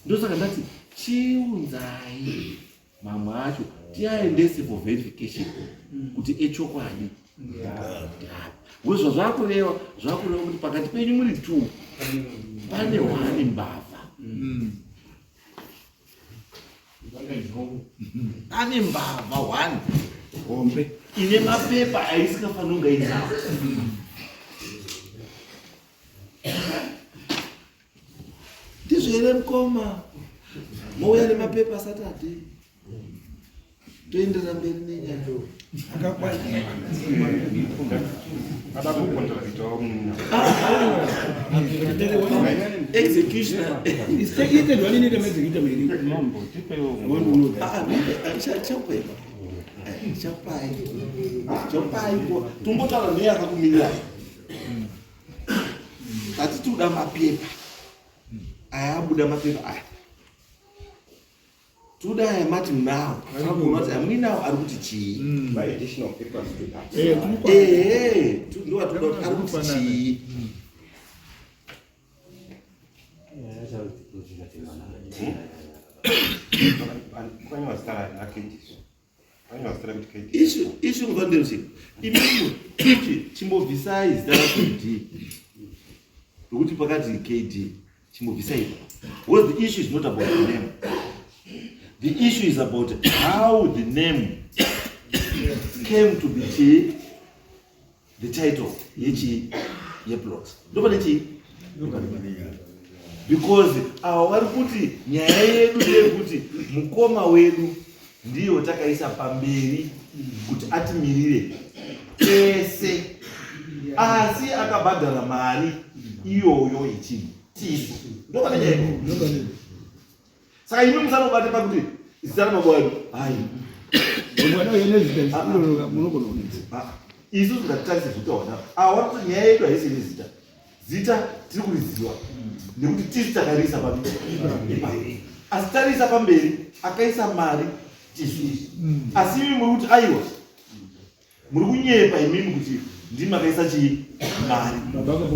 Ndosaka ndati chiunzai mamwe acho tiaendese for verification kuti echokwadi ndaapi. Zvakureva zvakureva kuti pakati penyu muri two pane one mbavha, pane mbavha one hombe ine mapepa aisingafaniri kunge inawo. Ndizvo here mukoma? Mouya nemapepa Saturday, toenderera mberi nenyaya. Ada kucontradictawo munhu. Execution. Ite mairi. Mambo, tipewo. Chakwema chapai chapai, tombotaura neyakakumirira. Hatiti kuda mapepa aya, abuda mapepa aya, toda aya mati munawo, mati amuinawo, ari kuti chii? My additional papers to that. Ehe, ndowatoda kuti ari kuti chii. Kwanyorwa zita raKD. Kwanyorwa zita rekuti KD. Issue mufanire imimi kuti chimbobvisai zita raKD, rokuti pakati KD chimbobvisai, because the issue is not about the name, the issue is about how the name came to be chi the title yechi yeplot. Ndopane chii, because ava vari kuti nyaya yedu ndeyekuti mukoma wedu ndiyo takaisa pamberi kuti atimirire tese, asi akabhadhara mari iyoyo ichii tisu. Ndopane nyaya iyoyo. Saka imi musanobate pakuti zita rababa wedu hai. Munogona. Ah, isusu ngatitarise zvitaona. Ava vari kuti nyaya yedu haisi nezita, zita tiri kuriziva nekuti tisu takarisa pamberi, asi tarisa pamberi akaisa mari tisu. Asi imi muri kuti aiwa. Muri kunyepa imimi kuti ndimi makaisa chii mari.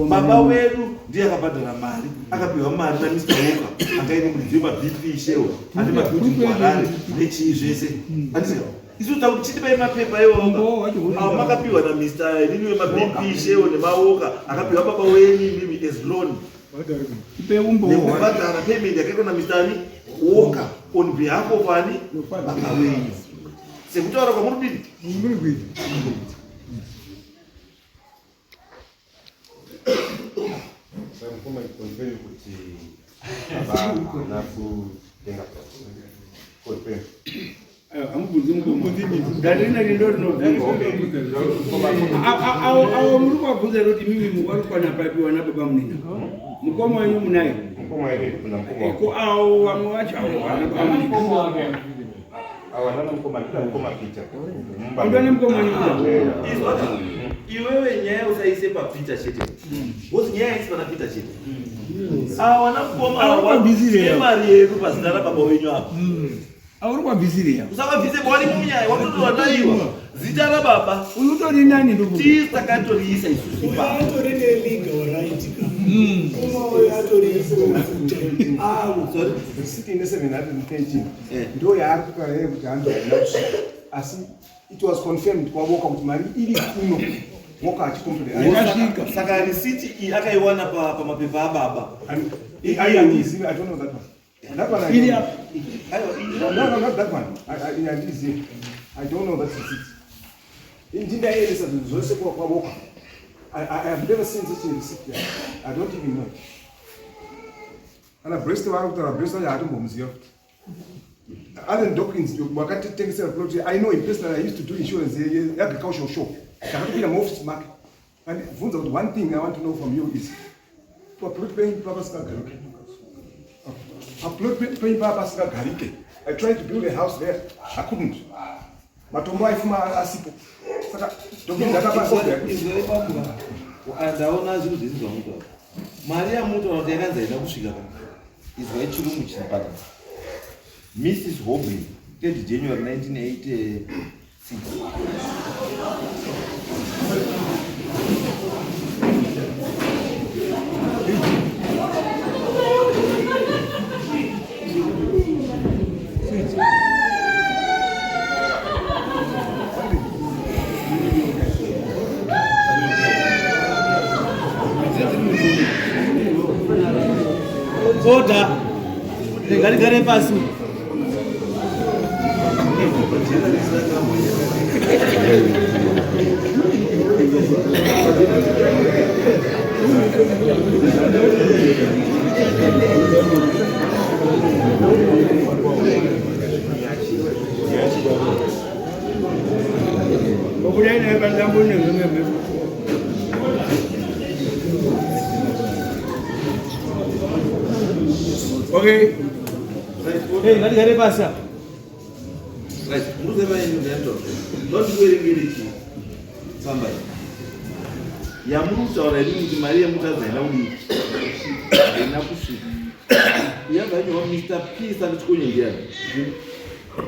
Baba wedu ndiye akabhadhara mari, akapiwa mari naMr Walker angaine muridzi wemaBP Shell ane mabuilding kuHarare nechii zvese. Handiti isu takuti chitipai mapepa iwawo awo makapiwa naMr inini wemaBP Shell nemaWalker akapiwa baba wenyu imimi as loan nekubhadhara payment yakaitwa naMr ani Walker on behalf of ani baba wenyu sekutaura kwamuri kudini. Mukoma confirm kuti baba haana kutenga confirm. Hamubvunzi mukoma. Dare rineri ndo rinobvunza. Awo muri kuvabvunza here kuti mimi vari kukwana papi wana baba munina? Mukoma wenyu munaye? Mukoma wedu kuna mukoma. Ko awo vamwe vacho awo wana baba munina. Awa nana mukoma ndina mukoma Peter. Ndone mukoma wenyu. Izwa iwewe nyaya usaise pa Peter chete. Because nyaya haisi pana Peter chete. Awa na mukoma awa mari yedu pazita rababa wenyu apa. Auri kwabvisiriya. Usavabvise bwani munyaya watotorataiwa. Zita rababa. Uyu utori nani ndoku. Tisi takatoriisa isusu ipapo. Atori nelegal right ka. Mukoma uyu atori Avo Sorry. receipt ine 713 ndo yaari kutaura iye kuti hanzi haina kusvika asi it was confirmed kwaVoka kuti mari iri kuno Voka achicomplain Yakasvika. Saka receipt iyi akaiwana pamapepa ababa. handizivi. I don't know that one. That one I Iri don't know. apa. Aiwa, No, no, not that one. Handizivi. I don't know that receipt. Ndindaeresa zvinhu zvose kwaVoka. I have never seen such a receipt there. I don't even know it. Kana Brest vari kutaura, Brest vacho haatombomuziva futi. Alan Dawkins wakatitengesera plot, I know him personally. I used to do insurance yeagricultural show. Takatopinda muoffice make. And bvunza kuti one thing I want to know from you is paplot penyu papasingagarike. Paplot penyu papasingagarike. I tried to build a house there. I couldn't. Matombo aifuma asipo. Saka Dawkins akapa order yekuti Izwa ipapo. Ndaona zvinhu zvese zvamutaura. Mari yamutaura kuti yakanzi haina kusvika ka. Izwai chirungu chiri panapa. Mrs. Hobley, 3 January 1986. Order. Ngatigare pasi. Obudai naye bandambo nemhemhe. Okay. Hey, ngatigare pasi apa. Right, muruze mai ndiyamutaura. Ndotikuverengere chii? Tsamba iyi. Yamuri kutaura imimi kuti mari yemutadzi haina kudii? Haina kusvika. Yabva yanyorwa Mr. P Sachikonye ndiyani?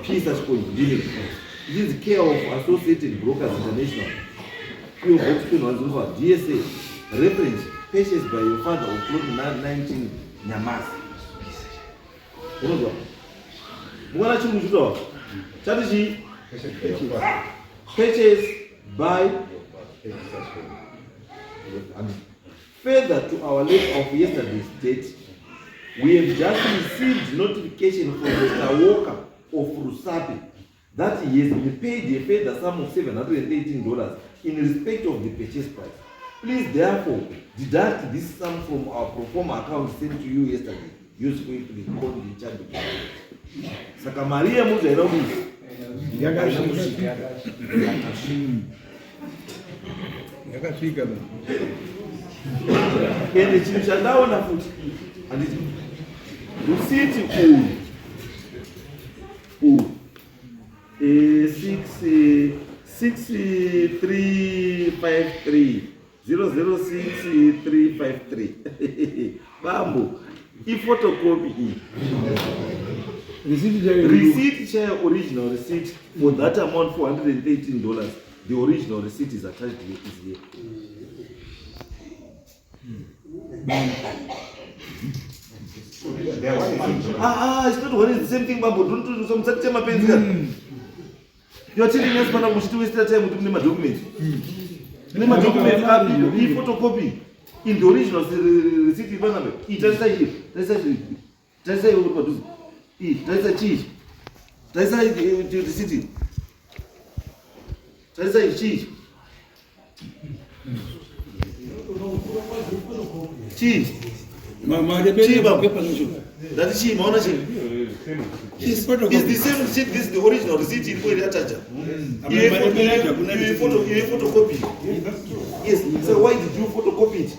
P Sachikonye ndini. It is care of Associated Brokers International. PO Box 2104 DSA. Reference purchased by your father of plot 19 Nyamasi. Unonzwa? Mukaona chirungu chitaura. Chati chii? Purchase by further to our letter of yesterday's date, we have just received notification from Mr. Walker of Rusape that he has been paid a further sum of $713 in respect of the purchase price. Please therefore deduct this sum from our pro forma account sent to you yesterday. Use quickly call the charge. Saka mari yemuti haina kudii? Yakasvika. Yakasvika ba. Ende chinhu chandaona futi, handiti rusiti uyu uyu 6 6 3 5 3 0 0 6 3 5 3 bambo, iphotocopy iyi. Receipt chayo. Receipt chayo, original receipt for that amount, $413. The original receipt is attached here, is here. Ah, ah, it's not one is the same thing, Bambo. Don't do some such mapenzi kana. You are telling us pana muchitiwestera time kuti mune madocuments. Mune madocuments api? I photocopy. In the original receipt panapa. Itarisa iyi. Tarisa iyi. Tarisa iwe uri padhuze. Iyi, tarisa chii? Tarisa receipt. Tarisa iyi chii? Chii? Chii baba? Ndati chii? Maona chii? It's the same receipt. This is the original receipt iripo iri atacha. Iwe photo, iwe photocopy. Yes. So why did you photocopy it?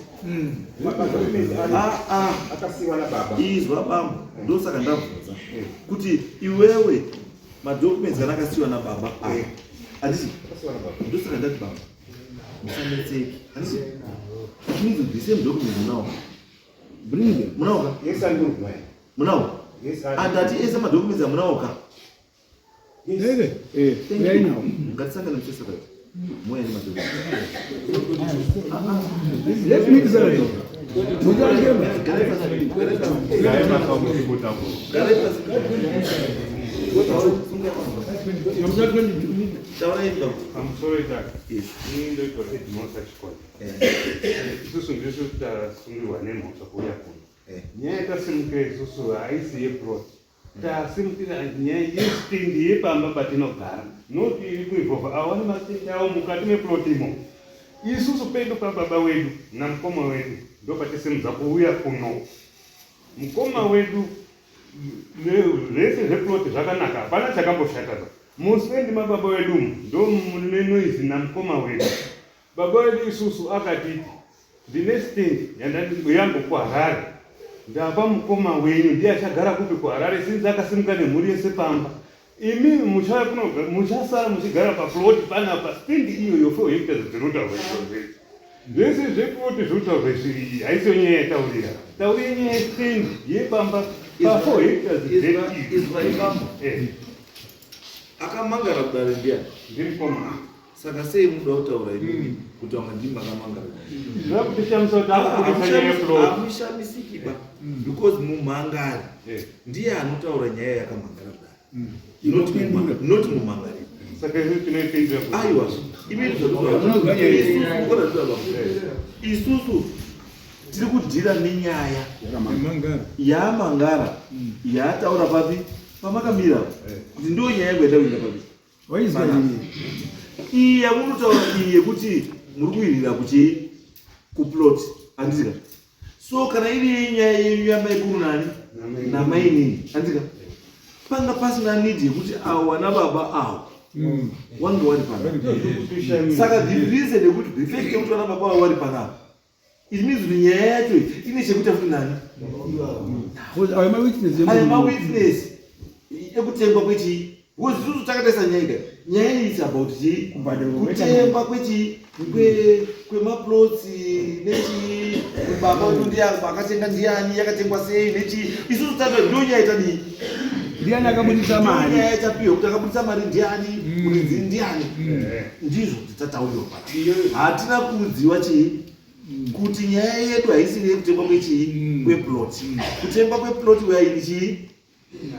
Ah ah. Akasiwa nababa. Izwa bambo. Ndosaka ndabvunza kuti iwewe madocuments kana akasiwa nababa aya. Handiti? Akasiwa nababa. Ndosaka ndati baba. Musanetseke. Handiti? It means the same documents munawo. Bring them. Munawo ka? Yes, andinozwa. Munawo. Yes, I Andati ese madocuments amunawo ka? Eh, eh, Thank right you. now. Ngatisangane muchesakati. Moya nemadocuments. Let's mix it. Muchachema. Garai pasi. Garai pasi. Garai pasi. Taurai baba. Pamusoro itaka. Yes. Ini ndoitwa Edmond Sachikona. Isusu ndisu tasungirwa nemhosva kuuya kuno. Nyaya yatasimukira isusu haisi yeplot. Tasimukira nyaya yestendi yepamba patinogara. Not iri kuivhovha awane mastendi avo mukati meplot imo. Isusu pedu pababa wedu namukoma wedu ndopatisimudza kuuya kuno. Mukoma wedu zvese zveplot zvakanaka, hapana chakamboshata. Mustendi mababa wedu umu ndo mune noise namukoma wedu. Baba wedu isusu akatiti ndine stand yangu kuHarare, ndapa mukoma wenyu, ndiye achagara kupi? KuHarare. Sinzi akasimuka nemhuri yese pamba, imi muchauya kuno muchasara muchigara paplot panapa, stand iyoyo 4 hectares dzinotaurwa izvozvo. Zvese zveplot zvinotaurwa izvi haisiyo nyaya yataurira. Taurire nyaya yestand yepamba pa 4 hectares. Izwa ibambo. Akamangara kudare ndiani? Ndimukoma. Saka sei munoda kutaura imimi kuti vamwe ndimi makamangara? Zvakutishamisa kuti akubudisa nyaya yeplot. Hamushamisiki ba, because mumhangari ndiye anotaura nyaya yakamhangara kudare, not mumhangari. Saka isu tinoipindira kuti Aiwa, imini zvatikuura isusu tiri kudhira nenyaya yamangara yaataura papi pamakamira kuti ndiyo nyaya yangu yatakuenda papi. Waizwa nini? Iyi yamunotaura iyi yekuti muri kuwirira kuchii, kuplot, handika? So kana iri nyaya yenyu yamaikuru nani namainini, handika, panga pasina need yekuti avo vana baba avo wange wari panapa. Saka the reason yekuti, the fact yekuti vana baba avo vari panapa, it means kuti nyaya yacho ine chekuita futi nani? Ayo mawitness. Aya mawitness ekutengwa kwechii, because isusu takatarisa nyaya ika, nyaya iyi is about chii? Kutengwa kwechii, kwemaplots nechii, baba wedu ndiye akatenga, ndiani, yakatengwa sei, nechii. Isusu tata ndo nyaya itadii? Ndiani akabudisa mari? Nyaya yachapiwa kuti akabudisa mari ndiani, muridzi ndiani, ndizvo titatauriwa pana. Hatina kuudziwa chii, kuti nyaya yedu haisiri yekutengwa kwechii, kweplot. Kutengwa kweplot, we are in chii,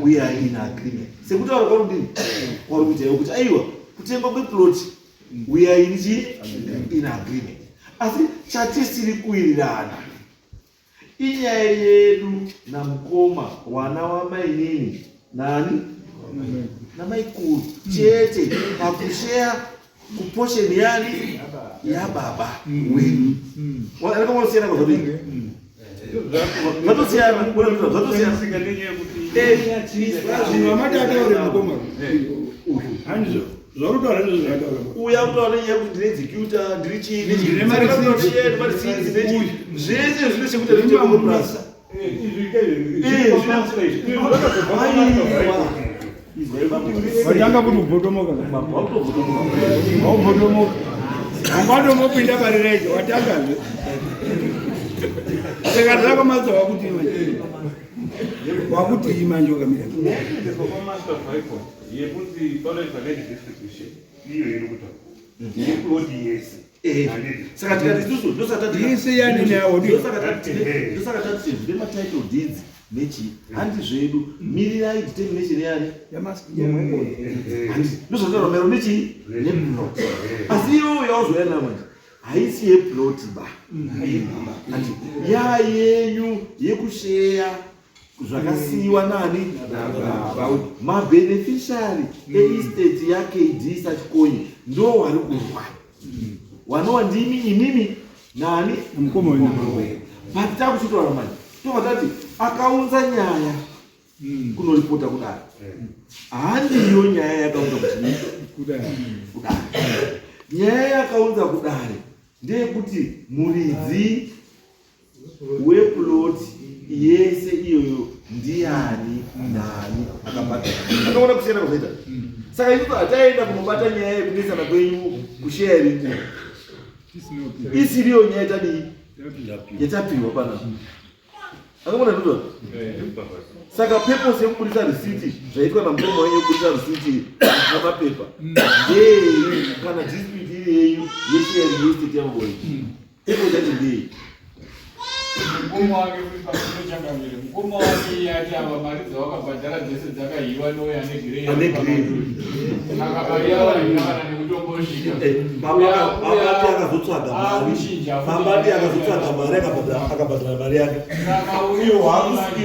we are in agreement, sekutaura kwarudini kwari kuita iwe kuti aiwa, kutengwa kweplot we are in chii, in agreement. Asi chatisiri kuwirirana inyaya yedu namukoma, wana wamainini nani namaikuru chete, pakusheya kuportion yani yababa wedu. Anakamasiyana kwazvadii, zvatosiyana, zvatosiyana. Sika nenyaya yekuti Zvinhu ataure mukoma. Handizvo. Zvauri ndizvo zvataura. Uya kutaura nenyaya yekuti ndine executor, ndiri chii, Ndine mareceipts. nechii, zvese zvine chekuita nechekupurasa. Watanga kuti ubhotomoka. Waubhotomoka. Wangatomopinda parireje watangazve. Saka zvako wakuti manje. Wakuti manje wakamira. Nyaya yekuendeswa kwamaster of high court yekuti panoitwa land distribution, iyo iri kutaura. Ndine plot yese. Saka tikati isusu Yese yani nawo ndi- ndosaka tati zvine matitle deeds nechi handi zvedu mirirai determination yani handiti ndozvataura maererano nechi neplot. Asi iyoyo yauzouya nayo manje haisi yeplot ba, handiti yayenyu yekusheya zvakasiyiwa nani, mabeneficiary eestate yaKD Sachikonye ndo wari kurwa, wanova ndimi imimi nani? Mukoma wenyu. But takuchitaura manje, tobva tati akaunza nyaya kunoripota kudare, handiyo nyaya yakaunza kuti kudai. Kudare, nyaya yakaunza kudare ndeyekuti muridzi weplot yese iyoyo ndiani, nani akabhadhara. Akaona kusiyana kwazoita. Saka isusu hataenda kunobata nyaya yekunesana kwenyu kusharing isiriyo nyaya tadii yatapiwa panapa. Akamona ndizvo. Saka purpose yekubudisa risiti, zvaitwa namukoma wenyu yekubudisa risiti namapepa ndeyei kana dispute iri yenyu yesharing yestate yamaboi? Purpose yacho ndeyei? Mukoma wake kuri pakuno changamire, mukoma wake iye ati ava mari dzawakabhadhara dzese dzakahiwa nouyo ane grey. Ane grey. Saka mari yavo haina kana nekutombosvika. Babati akazotsvaga mari, babati akazotsvaga mari, akabhadhara mari yake. Iwo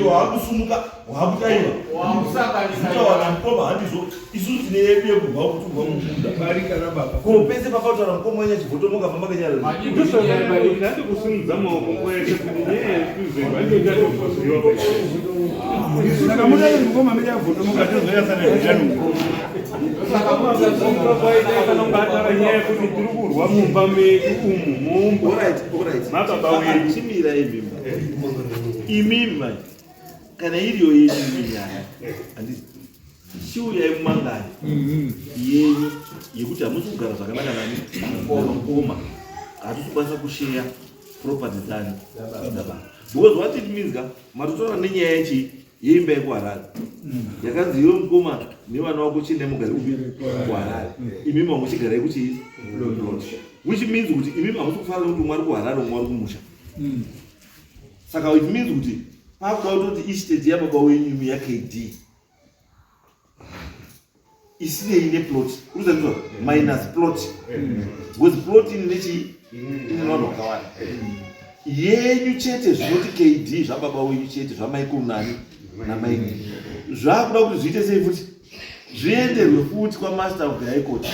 hwakusumuka hwakutaiwa. Wakusanganisa. Kutaura mukoma handizvo, isusu tine yedu yekubva kuti kubva mumunda. Mari kana baba. Ko pese pakataura mukoma wenyu achivhotomoka famba kenyararo. Ndosaka kusimudza maoko nguva yese kuti nyaya yekuzerwa inoita tokuziva. Saka muda kuti mukoma amene avhotomoka tozoyasana zvitano. Kwaita nyaya yekuti tiri kurwa mumba medu umu mumba Alright. mababa wenyu. Chimira imimi, imimi manje, kana iriyo yenyu imi nyaya, handiti chiuyai mumangani yenyu yekuti hamusi kugara zvakanaka nani namukoma, hatisi kukwanisa kusheya property dzani dzababa, because what it means ka, matotaura nenyaya yechi yeimba yekuHarare yakanzi iwe mukoma nevana vako chiendai mugare kupi? KuHarare. Imimi hamuchigarai kuchi plot, which means kuti imimi hamusi kufanira kuti umwe ari kuHarare, umwe ari kumusha. Saka it means kuti pakuda kutoti estate yababa wenyu imi yaKD isinei neplot, urikuzandizwa, minus plot, because plot ine nechi ine vanhu vakawanda. Yenyu chete zvinoti KD zvababa wenyu chete, zvamaikuru nani namaini, zvakuda kuti zviite sei futi, zvienderwe futi kwamaster of the high court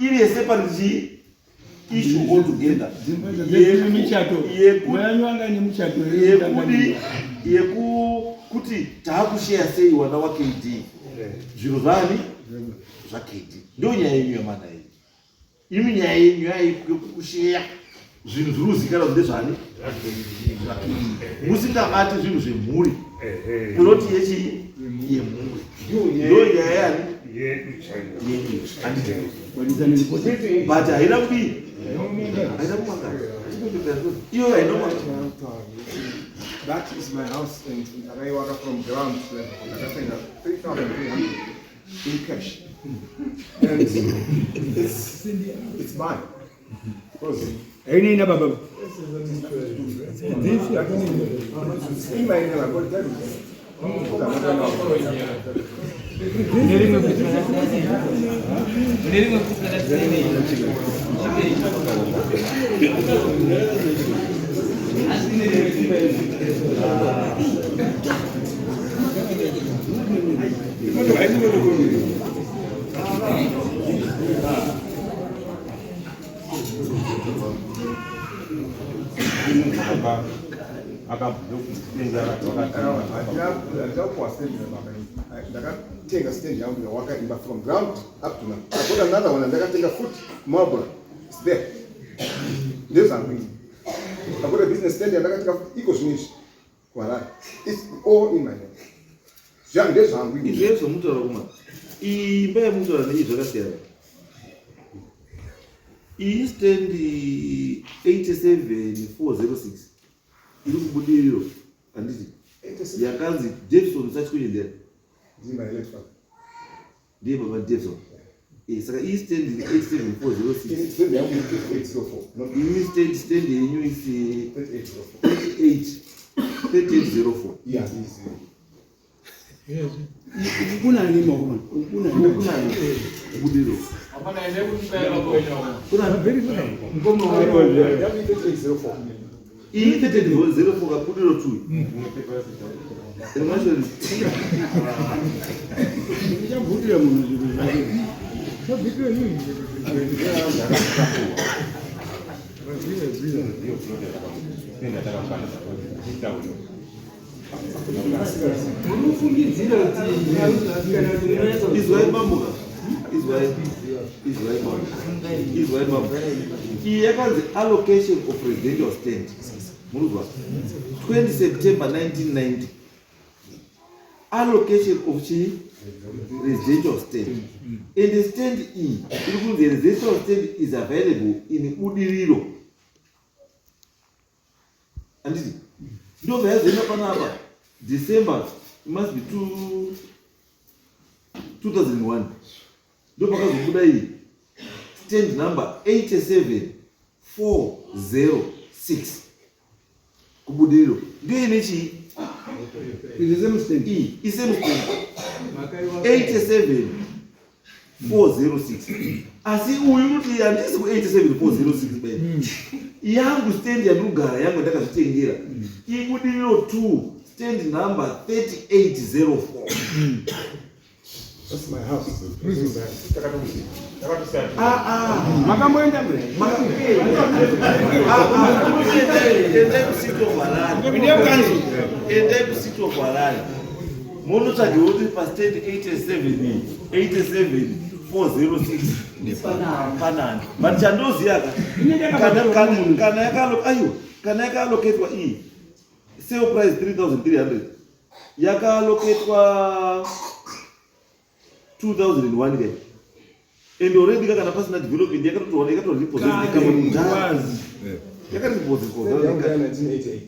iri yeseparate chii issue altogether. Michato mayanyu anga nemuchato. Yekudi yekuti taakusheya sei wana waKD zviro zvani zvaKD. Ndo nyaya yenyu yamana iyi. Imi nyaya yenyu yaikusheya zvinhu zviri kuzikanwa kuti ndezvani, zvaKD, musingabati zvinhu zvemhuri, ploti yechi yemhuri. Ndo nyaya yani yedu chaiyo. Yenyu, handiti? But haina kudii, haina kumangana iyo, haina kumangana. That is my house and ndakaiwaka from ground level. Ndakatenga 3,300 in cash. And it's mine. Because Hainei baba. It's in my name, I've got that. Mune rimwe futi rakasinei. Asine rimwe futi. Handina stand baba. Ndakatenga stand yangu ndawaka imba from ground up to now. I've got another one ndakatenga futi Marlborough. It's there. Ndezvangu ini. I've got a business stand yandakatenga futi iko zvino izvi kuHarare. It's all in my name. Ndezvangu ini. Izvo zvomutaura kuma imba yemutaura neii zvakasiyana. Iyi stand 87406 iri kuBudiriro, handiti? Yakanzi Davison Sachikonye ndera. Ndini my late father. Ndiye baba Davison. Eh, saka iyi stand iri 87406. Stand yangu iri 3804, not Imi stand yenyu isi 3804. 38 3804. Yeah, is Kunani makoma? Kunani? Kunani? Budiro. Hapana ende kutukaira kuenda uko. Kunani? Mukoma wako. Yangu iri 3804. Iyi 3804 kabudiro 2. Emashori. Ndichabvutira munhu zvinhu zvake. Munofungidzira kuti Izwai mambo ka. Izwai. Izwai mambo. Izwai mambo. Iyi yakanzi allocation of residential stand. Munozwa? 20 September 1990. Allocation of chi residential stand. And the stand iyi iri kunzi residential stand is available in Budiriro. Handiti? Ndobva yazoenda panapa December it must be 2001 ndopakazobuda iyi stand number 87406 kubudiriro ndiyo ine chii It's the same stand. iyi isame stand 87406 asi uyu unoti handisi ku 87406 bene yangu stand yandikugara yangu ndakazvitengera ibudiriro 2 stand number 3804. That's my house. Ah, ah. Makamboenda kure? Endai kuCity of Harare. Endai kuCity of Harare munotsvagewo kuti pastand 87 87 406 panani. But chandoziya ka, kana aiwa, kana yakaaloketwa iyi sale price 3300, yakaaloketwa 2001 kai, and already ka kana pasina development yakatotoona yakatoripossessed nekambani kudhara, yakaripossesswa Stand yangu kudhara. ya 1988.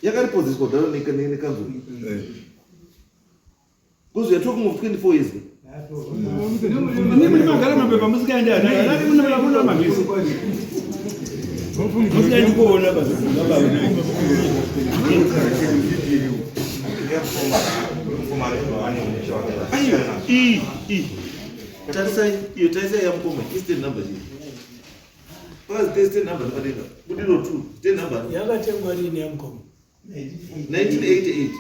Yakaripossesswa kudhara nekanzuru, because we are talking of 24 years. Imi mune magara mapepa musikaendi ana muna mavhisi. Musikaendi kuona baba. Aiwa, iyi tarisai iyo, tarisai yamukoma, istand number chii? Pakazi stand number nepadenga, budiro 2 stand number. Yakatengwa rini yamukoma? 1988.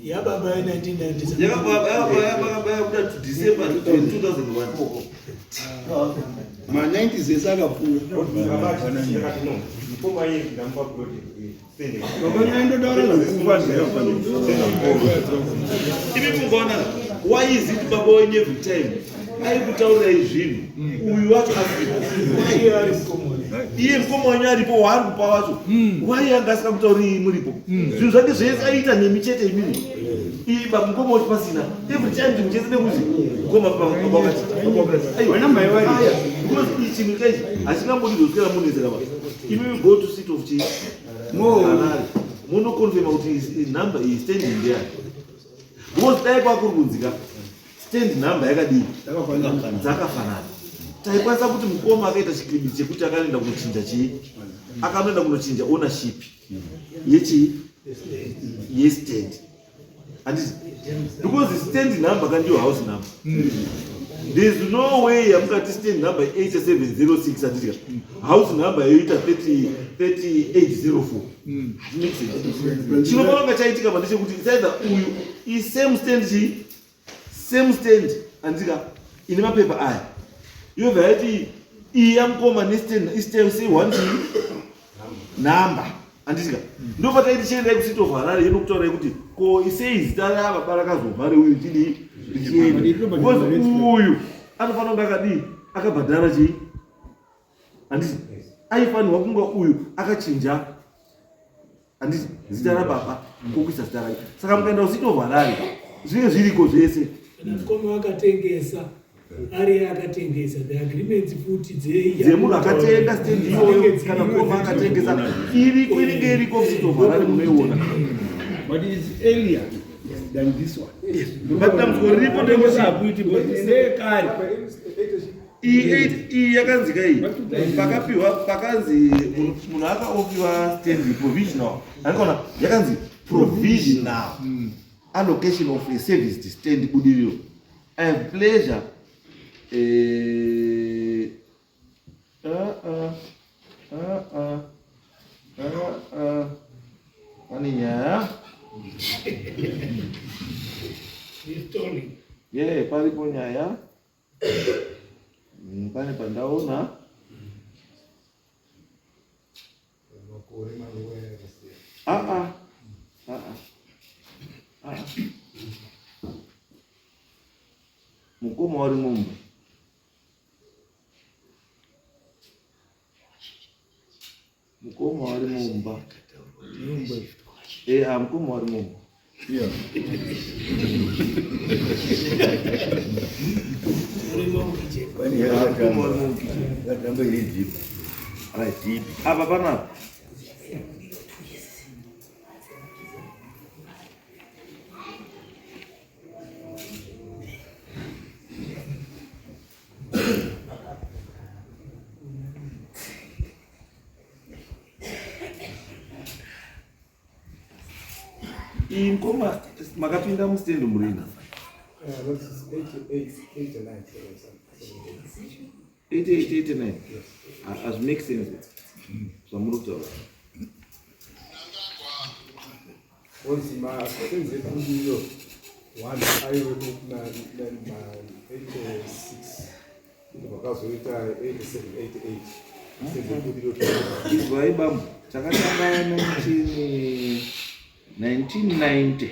Yababa ye-1997. Yakabuda to December 2001. Ma90s ese akapfuura. Mukoma iye ndamupa plot stand. Baba ngaindotaura zvekufa zvayo. Imi mungaona, why is it baba wenyu every time aikutaurirai zvinhu, uyu wacho asipo? Iye ari mukoma. Iye mukoma wenyu aripo, waari kupa wacho, why anga asingamutauriri muripo? Zvinhu zvake zvese aiita nemi chete imimi, iyi mukoma wacho pasina. Every time chinhu chese nekuti mukoma baba wakati. Vana mai vari. Aya, because ichi chinhu chaichi hachingambodi zoswera munetseka ba. Imi go to City of chi Harare, munoconfirma kuti number iyi standing ndeyani, because dai kwakuri kunzika stand number yakadii, dzakafanana, taikwanisa kuti mukoma akaita chikribi chekuti akanoenda kunochinja chii, akanoenda kunochinja ownership yechii, yestand, handiti? Because stand number kandiyo house number. There's no way yamukati stand number 8706, handiti ka, house number yoita 30 3804. Make sense. Chinofanira kunge chaitika pa ndechekuti it's either uyu isame stand chii, same stand, handika, ine mapepa aya, yobva yati iyi yamukoma nestand istand one chii number, handitika? Ndobva taiti chiendai kuCity of Harare inokutaurai kuti ko isei zita rababa rakazobva reuyu chidii richienda, because uyu anofanira kunge akadii, akabhadhara chii, handiti? Aifanirwa kunge uyu akachinja, handiti, zita rababa kokuisa zita rake. Saka mukaenda kuCity of Harare zvinenge zviriko zvese. Kana mukoma akatengesa, ari akatengesa, the agreements futi Dzemunhu akatenga stand iyoyo, kana mukoma akatengesa, iriko, inenge iriko City of Harare, munoiona. But it's earlier. than this one. But dambudziko riripo ndekuti Hakuiti because ndeyekare. Iyi yakanzi kai pakapiwa pakanzi munhu akaopiwa stand provisional andikaona yakanzi provisional allocation of a service stand Budiriro. I have pleasure pane nyaya. Ye paripo nyaya. Pane pandaona. Ah, ah. Ah, ah. Ah, ah. Mukoma wari mumba. Mukoma wari mumba. Eh, ah, mukoma wari mumba. Ah, mukoma wari mumba. Ngatamba iri deep. Right. Apa panapa. Iyi mukoma makapinda mustand murina. 88 89. Hazvi make sense zvamuri kutaura. Onzi masenzi eBudiriro 1 aive ma 86 vakazoita 87 88 senzi eBudiriro 2. Izwai bambo, takatanga 1990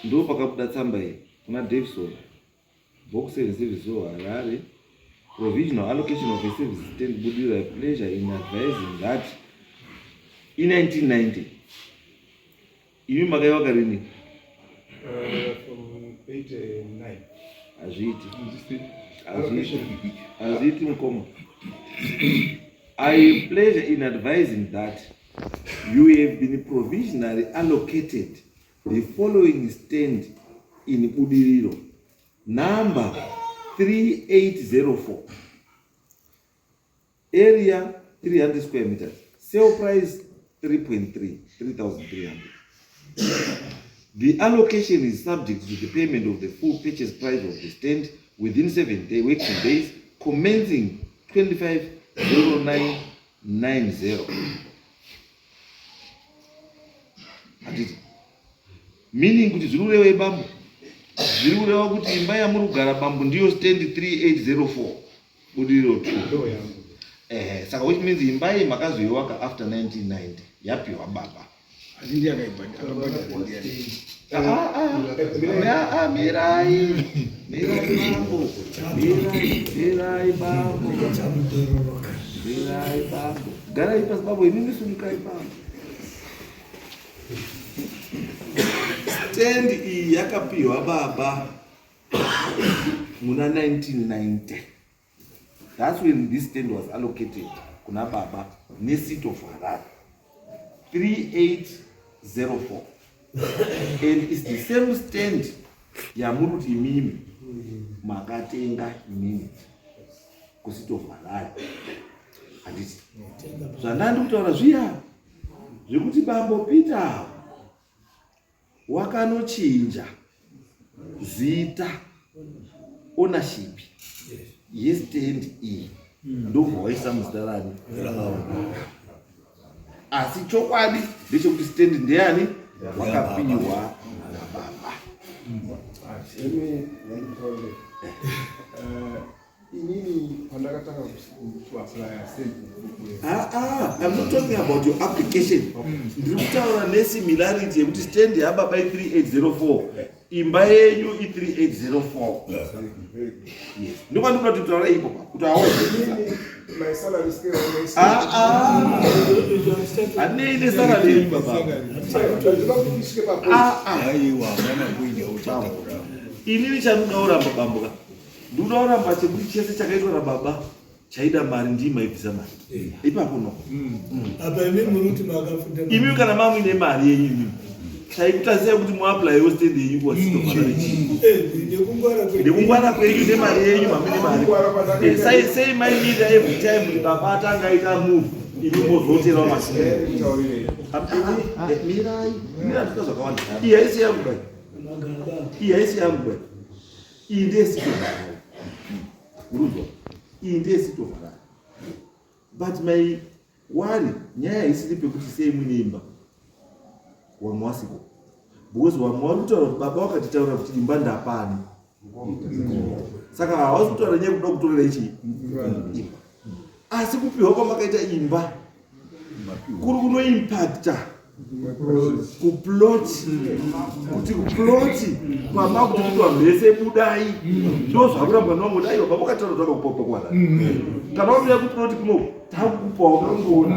ndo pakabuda tsamba iyi kuna Davison Box 7 Service Harare, provisional allocation of a service stand Budiriro. I have pleasure in advising that in 1990 imi makaiwaka rini? From 89. Hazviiti, hazviiti, hazviiti mukoma. I have pleasure in advising that you have been provisionally allocated the following stand in Budiriro number 3804, area 300 square meters, sale price 3.3 3300. The allocation is subject to the payment of the full purchase price of the stand within 7 day working days commencing 250990. Handiti meaning kuti zviri kureva bambo, zviri kureva kuti imba yamuri kugara bambo ndiyo stand 3804 Budiriro 2. Ndo yangu. Ehe, saka which means imba iyi makazoiwaka after 1990, yapiwa baba. Asi ndiye akabhadhara ndiani? Ah, ah, ah, ah, mirai, mirai bambo, mirai, mirai bambo, mirai bambo, garai pasi bambo, inini sumukai bambo. Stand iyi yakapiwa baba muna 1990. That's when this stand was allocated kuna baba neCity of Harare, 3804, and it's the same stand yamuri kuti imimi makatenga imimi kuCity of Harare. Handiti zvandandi kutaura zviya zvekuti bambo Peter wakanochinja zita, ownership yestand iyi, ndobva waisa muzita rani? Asi chokwadi ndechekuti stand ndeyani? Wakapiwa nababa. Imi ndandikutaurire. Inini pandakatanga kuapplya stand. Ah, ah, I'm not talking about your application. Ndiri kutaura nesimilarity yekuti stand yababa i3804, imba yenyu i3804. Yes, ndopandikuda kuti taura ipo kuti aone. Inini my salary scale. Ah, ah. Hanei nesalary yenyu baba. Ndinoda kuti isvike papoint. Ah, ah. Aiwa, hapana kuita uchataura. Inini chandinoda kuramba bambo ka, ndinoda kuramba chekuti chese chakaitwa nababa chaida mari, ndii maibvisa mari ipapo no. Apa imi muri kuti makafunda. Imi kana mamuine mari yenyu imimi. Taikutasei kuti muaplayewo stand yenyu kuwasitofanaichii nekungwara kwenyu nemari yenyu mamine mari. Sei maimirira every time kuti baba atanga aita move imi mozoterawo masimba? Mirai, mirai zvika zvakawanda. Iyi haisi yangu bai. Iyi haisi yangu bai. Iyi ndeyesitovarari. Uruzwa? Iyi ndeyesitovarari. But my worry, nyaya haisiri pekuti sei muine imba. Wamwe wasiko. Because wamwe wari kutaura kuti baba wakatitaura kuti imba ndapani. Saka hawasi kutaura nyaya yekuda kutorera ichi imba. Asi kupiwa kwamakaita imba kuri kunoimpacta kuplot kuti kuplot kwama kuti kuti vanhu vese budai ndo zvakurambwa nevamwe dai baba wakataura zvakakupa kuwana kana wauya kuplot kuno takukupawo kangoona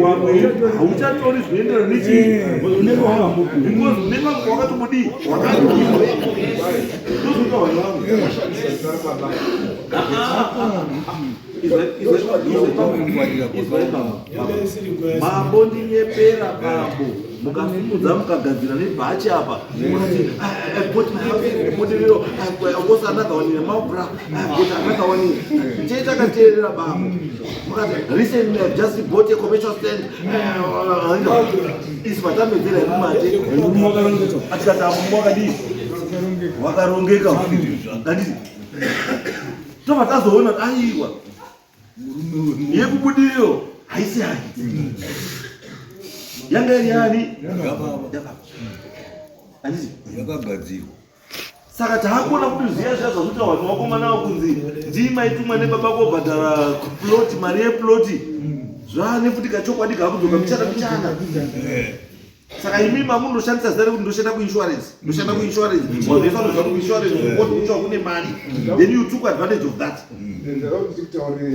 wamwe hauchatori zvinoenderana nechii because une vamwe wakatobudii wakatoiwa ndozvoita vanhu vamwe. Mambo ndinyepera bambo mukasimudza mukagadzira nebhachi apa motiriro was another one in mabra got another one chee takateerera bambo mukati recently I've just bought a commercial stand isu vatamedzera yemumate atikati apo wakadii wakarongeka handiti tobva tazoona kuti aiwa yekubudiriro haisi yake yanga iri yani handiti yakagadzirwa. Saka taakuona kuti zviya zviya zvakuita vanhu vakomana kunzi ndii maitumwa nebaba kobhadhara ploti mari yeploti zvaane futi kachokwadi kaakudzoka michana michana. Saka imi mamunoshandisa zita rekuti ndoshanda kuinsurance, ndoshanda kuinsurance, vanhu vese vanoziva kuti kuinsurance kukoti kutsva kune mari, then you took advantage of that.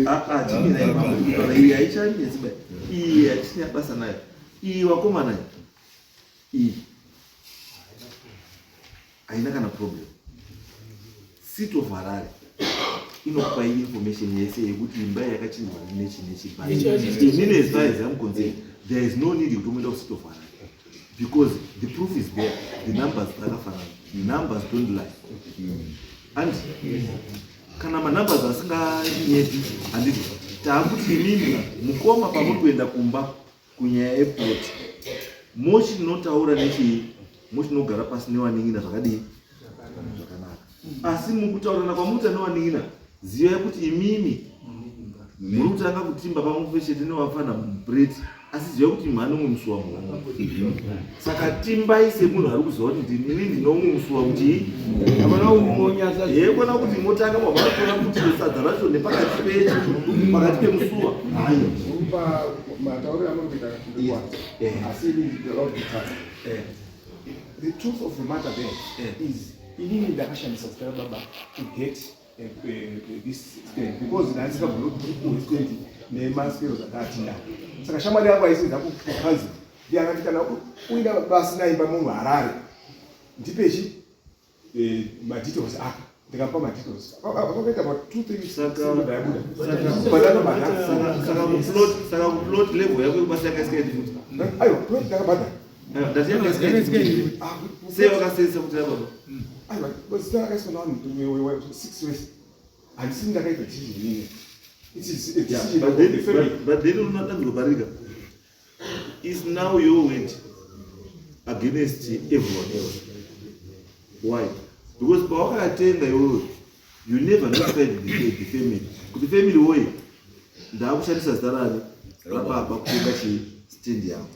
Ah, ah, chimirai mambo kutaura iyi haichanetsi ba iyi hachisina basa nayo iyi wakomana iyi haina kana problem. City of Harare inokupai information yese yekuti imba yakachinjwa nechi nechi, but inini as far as I'm concerned there is no need kuti umuenda kuCity of Harare because the proof is there, the numbers dzakafanana, numbers don't lie. And kana manumbers asinganyepi, handiti taakuti imimi mukoma pamuri kuenda kumba kunyaya yeplot mochinotaura nechii, mochinogara pasi newanin'ina zvakadii zvakanaka. Asi mukutaurana kwamuita newanin'ina, zivai kuti imimi muri kutanga kutimba pamwe chete nevafana mubreti, asi zivai kuti mhani umwe musuwa muhomwe. Saka timbai semunhu ari kuziva kuti ndinini ndine umwe musuwa kuti yekona kuti motanga mavaratora kuti sadza racho nepakati pechi pakati pemusuwa hayo. Matauriro amuri kuita, asi ini ndinoda kuti the truth of the matter there is inini ndakashandisa zita rababa to get this stand because ndandisingagoni kuti stand nemaswero zvakaatinda. Saka shamwari yangu aisenza kukanzi ndiye akati kana uina basina imba muHarare ndipechi madetails aka. Ndikamupa madetails, vakaita about 2 3 weeks ndayabuda. Saka kuplot level yako yekubasa yakaisikaiti futi? Aiwa, plot ndakabhadhara. Ndati yakaisikaiti sei vakasesa kuti yababa? Aiwa, zita rakaiswa navanhu six wese, handisini ndakaita decision inini. It is a decision But of the then, family. but then unotanzwa barika is now your word against everyone else. Why? Because pawakatenga iwewe you never notified the family kuti family woye ndaakushandisa zita rani rababa kutenga chii stand yavo.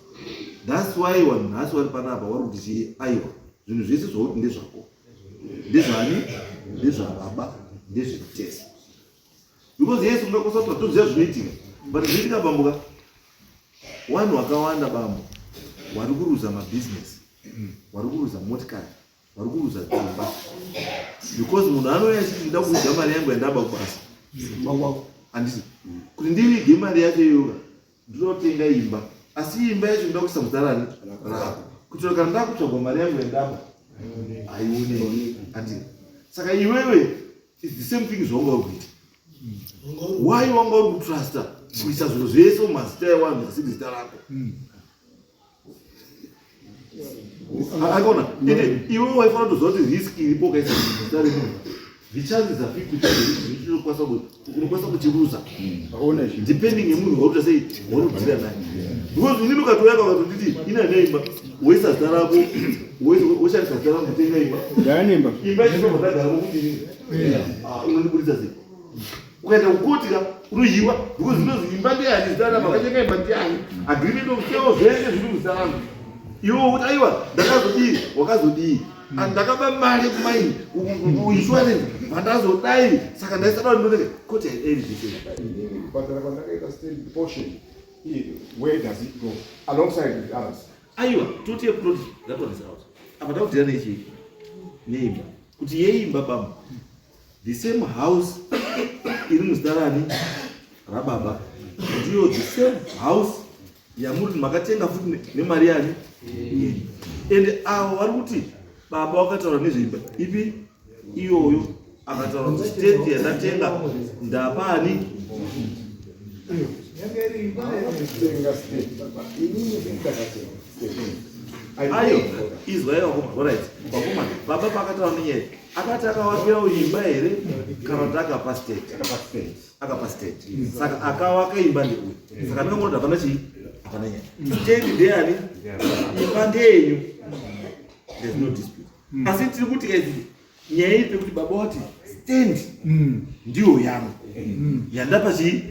That's why vanhu nhasi vari panapa vari kuti chii, aiwa, zvinhu zvese zvauti ndezvako ndezvani, ndezvababa, ndezvekutesa. Because yes, ungakosa kuti toziva zvinoitika, but zvinoitika bambuka vanhu vakawanda bambo vari kuruza mabhizinesi, vari kuruza motikari, vari kuruza dzimba, because munhu anouya achiti ndida kuudza mari yangu yandaba kubasa, handiti kuti ndivige mari yacho iyoka ndinotenga imba, asi imba yacho ndoda kuisa muzita rani rako kuitira kana ndakutsvagwa mari yangu yandaba haioneki, handiti? Saka iwewe is the same thing zvawanga uri kuita. Why wanga uri kutrusta kuisa zvinhu zvese mumazita evanhu asiri zita rako? Akaona ende iwe waifanira kutoziva kuti risk iripo ukaisa zita remunhu. The chances are 50 unokwanisa unokwanisa kuchiruza depending nemunhu wauri sei wauri naye. Because inini ukatouya ukatonditi ina neimba woisa zita rako woshandisa zita rako kutenga imba. Ndanemba. Imba ichibva ndagara kuti inini. Ah, unondiburitsa sei? Ukaenda kukoti ka unoyiwa because zvinozi imba ndeyani zita rako akatenga imba ndiyani agreement of sale zvese zviri muzita rangu. Iwe kuti aiwa ndakazodii wakazodii ndakaba mari kumaini kuinsurance vandazodai saka ndaisada ndoneke koti Inini kubhadhara kwandakaita stand portion where does it go alongside with others? Aiwa toti yeplot that one is out. Apa takudhira nechii neimba kuti yeimba baba the same house iri muzita rani rababa ndiyo the same house yamuri makatenga futi nemari yani yenyu. And avo vari kuti baba wakataura nezveimba ipi iyoyo akataura kuti stendi yandatenga ndapani Tenga stand baba inini ndakatenga stand. Ayo izwai vakoma alright vakoma baba paakataura nenyaya akati akavakirawo imba here kana kuti akapa state? Akapa state. Saka akavaka imba ndeuyu saka ndingangoona kuti hapana chii hapana nyaya. State ndeyani imba ndeyenyu there's no dispute. Asi tiri kuti guys nyaya iyi pekuti baba wati stand ndiyo yangu yandapa chii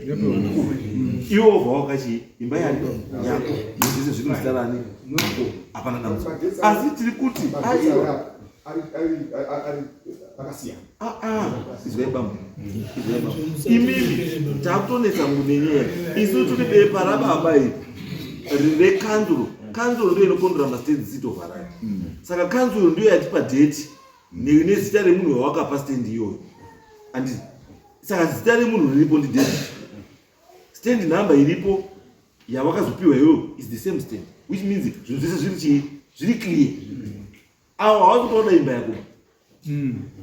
iwe wobva waka chii imba yani yako zvese zviri muzita rani hapana dambudziko. Asi tiri kuti aiwa akasiyana. Izwai bambo izwai bambo imimi takutonetsa nenyaya isu tiri bepa rababa iri rekanzuro. Kanzuro ndiyo inokondora mastands city of Harare. Saka kanzuro ndiyo yatipa date nezita remunhu wawakapa stand iyoyo. Anditi saka zita remunhu riripo ndi David. Stand number iripo yawakazopiwa iyoyo is the same stand which means zvinhu zvese zviri chii zviri clear. Awo hawasi kutoda imba yako.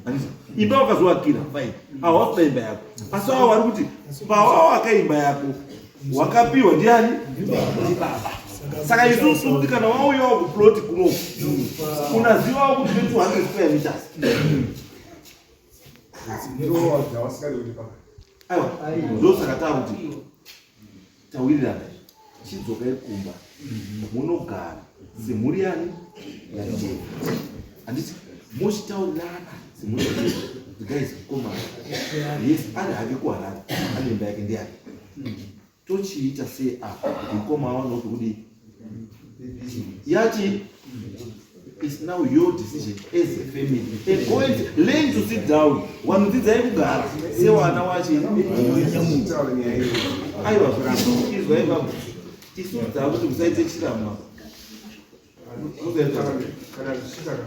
Anditi imba wakazowakira fine. Awo hawasi kuda imba yako. Asi awo vari kuti pawawaka imba yako wakapiwa ndiani? Ndibaba. Saka isusu kuti kana wauyawo kuplot kunoku unazivawo kuti ne 200 square meters. Aiwa ndosaka takuti tawirirana chidzokai kumba munogara semhuri yani yaJesu. Handiti mochitaurirana semhuri yaJesu. The guys mukomana yes ari hake kuHarare ane imba yake ndeyake. Tochiita sei apa kuti mukoma awane kuti kudii yati it's now your decision as a family. And go and learn to sit down. Vanhu dzidzai kugara sewana wachi. Aiwa isu izwai baba isu dzakuti musaite chirama. Kana zvichitaka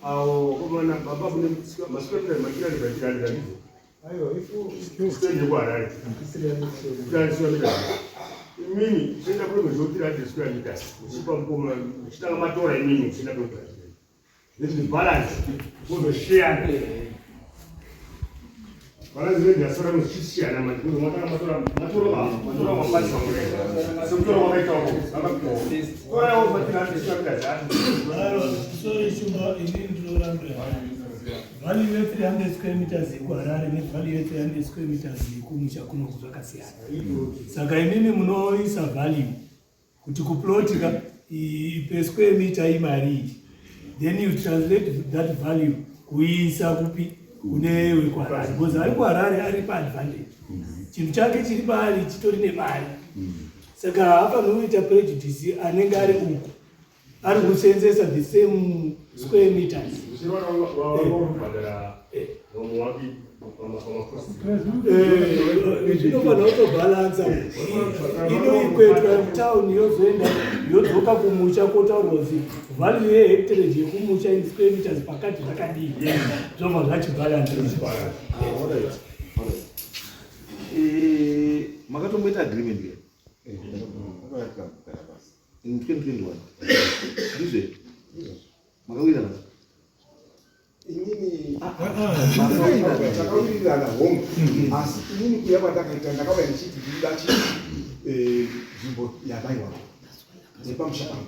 awo komana baba kune masquare meter makirani by 300 ndizvo. Stand yekuHarare 300 square meters. Imini uchienda kune zvo 300 square meters uchipa mukoma uchitanga matora imini uchienda kune then the balance wozoshare balance redi yasara muchishiyana manje kuti matanga matora matora matora mapasi pamwe sekutora kwakaita uko vakapiwa torawo pa 300 square meters acho. Sorry Shumba, inini ndinorambira. Value ye 300 square meters yekuHarare nevalue ye 300 square meters yekumusha kunoku zvakasiyana. Saka imimi munoisa value kuti kuplot ka per square meter imari iyi. Then you translate that value kuiisa kupi kune wekuHarare because ari kuHarare ari paadvantage. Chinhu chake chiri paari chitori nemari. Saka haafaniri kuita prejudice anenge ari uku. Ari kuseenzesa the same square meters. Zvinofanira kutobhalansa. Inoikwetwa mutauni yozoenda yodzoka kumusha kwotaurwa kuti value yehectarage yekumusha in square meters pakati zvakadii. Zvobva zvachibhalansa. Alright. Makatomboita agreement here? In 2021. Ndizvo? Makawirirana? Inini takawirirana hongu asi inini kuya kwandakaita ndakauya ndichiti ndinoda chi nzvimbo yamai wangu nepamusha pangu.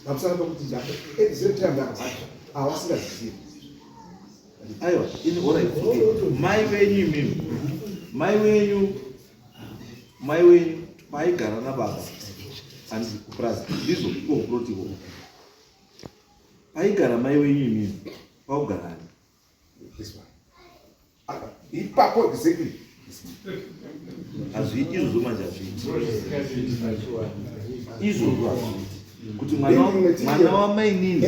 Pamusana pekuti at the same time ndakabhadhara awasingazivi. Aiwa, ini alright, okay. Mai venyu imimi, mai venyu, mai wenyu paigara nababa handiti kupurazi ndizvo iko kuplot ikoko paigara mai wenyu imimi paugara ani? This one. Apa, ipapo exactly. Hazviiti izvozvo manje hazviiti izvozvo hazviiti kuti mwana mwana wamainini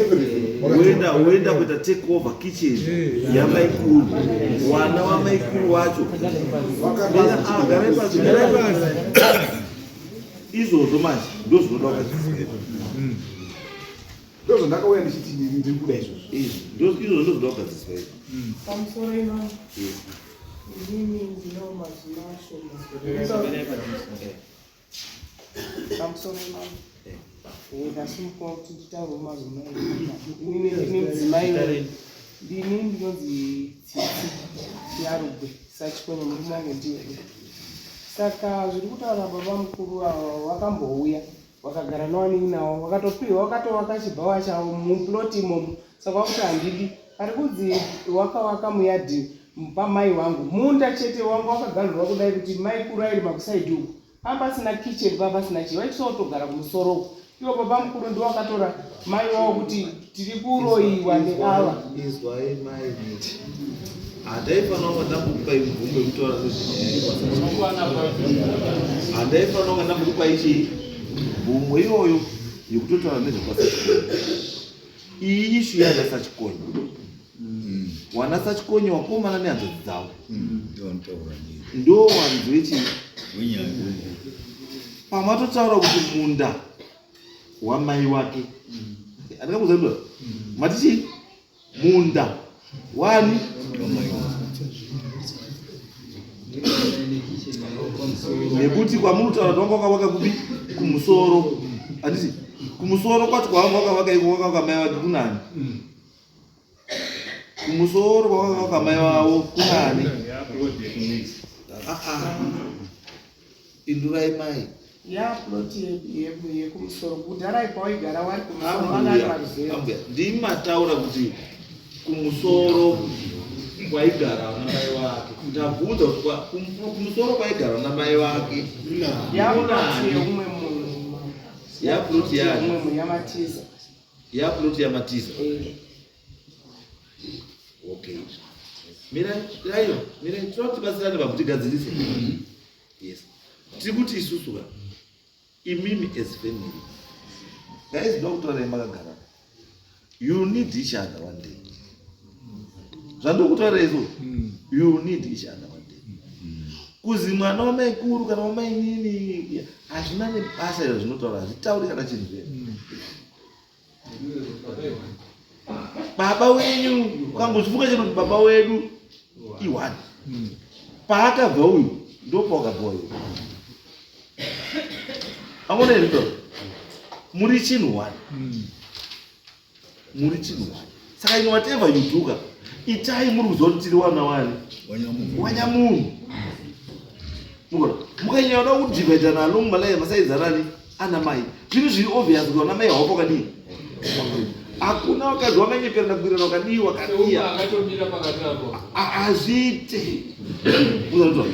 woenda woenda kuita take over kitchen yamaikuru wana wamaikuru wacho ah, garai pasi garai pasi izvozvo manje ndozvinoda kugadzirisa. Ndozvandakauya ndichiti ndiri kuda izvozvo. Izvozvo ndozvinoda kugadziswa izvo. Pamusoro imam. Inini ndino mazwi mashoma. Pamusoro imam. Ndasimuka kuti nditaure mazwi mashoma. Inini ndine mudzimai. Ndini ndinonzi Tsitsi Yarugwe Sachikonye murume wangu ndiye. Saka zviri kutaura baba mukuru ava vakambouya Wakagara newanin'ina wavo wakatopiwa wakatovaka chibhawa chavo muplot imomo saka wakuti handidi pari kunzi wakavaka muyadhi pamai wangu munda chete wangu wakaganhurwa kudai kuti mai kuru airima kusaidi uku pamba pasina kitchen pamba pasina chii vaitisa kutogara kumusoro uku ivo baba mukuru ndiwo wakatora mai wavo kuti tiri kuroyiwa neava. Izwai mai handaifanira kunga ndambokupai mvumo yekutaura handaifanira kunga ndambokupai chii mvumo iyoyo yekutotaura nezvekwasachikonye iyi ishu yana sachikonye wana sachikonye wakomana nehanzvadzi dzavo ndo wanzi wechii pamatotaura kuti munda wamai wake andingakuziva mati chii munda wani nekuti kwamuri kutaura kuti wanga wakavaka kupi kumusoro handiti kumusoro kwacho kwawanga wakavaka iko wakavaka mai vake kunani kumusoro kwawakavaka mai vavo kunani ah, ah. Pindurai mai. Ya plot yekumusoro kudhara pawaigara wari kumusoro vanga vari paruzevha. Ambuya ndimataura kuti kumusoro kwaigara vana mai vake. Ndabvunza kuti kumusoro kwaigara vana mai vake. Ya plot yeumwe munhu. Ya plot yani. Umwe munhu yamatiza. Ya plot yamatiza. Eh. Okay. Mirai, ayo, mirai, tinoda kuti tibatsirane bambo tigadzirise. Yes. Tiri kuti isusu ka imimi as family. Guys, ndoda kutaura makagara. You need each other one day. Zvandokutaura izvo. You need each other one day. Kuzi mwana wamaikuru kana wamainini hazvina nebasa izvo zvinotaura hazvitauri kana chinhu zve. Baba wenyu ukangozvifunga chero kuti baba wedu iwani paakabva uyu ndopawakabva uyu amona here ndo muri chinhu one muri chinhu one saka in whatever you do ka itai muri kuziva kuti tiri wana wani wanyamunhu mukona mukanyanya kuda kudivhaidana along malaya masaizi anani ana mai zvinhu zviri obvious kuti vana mai havapo wakadii hakuna vakadzi wakanyeperana kuirana wakadii wakadiya hazviite uzanzwa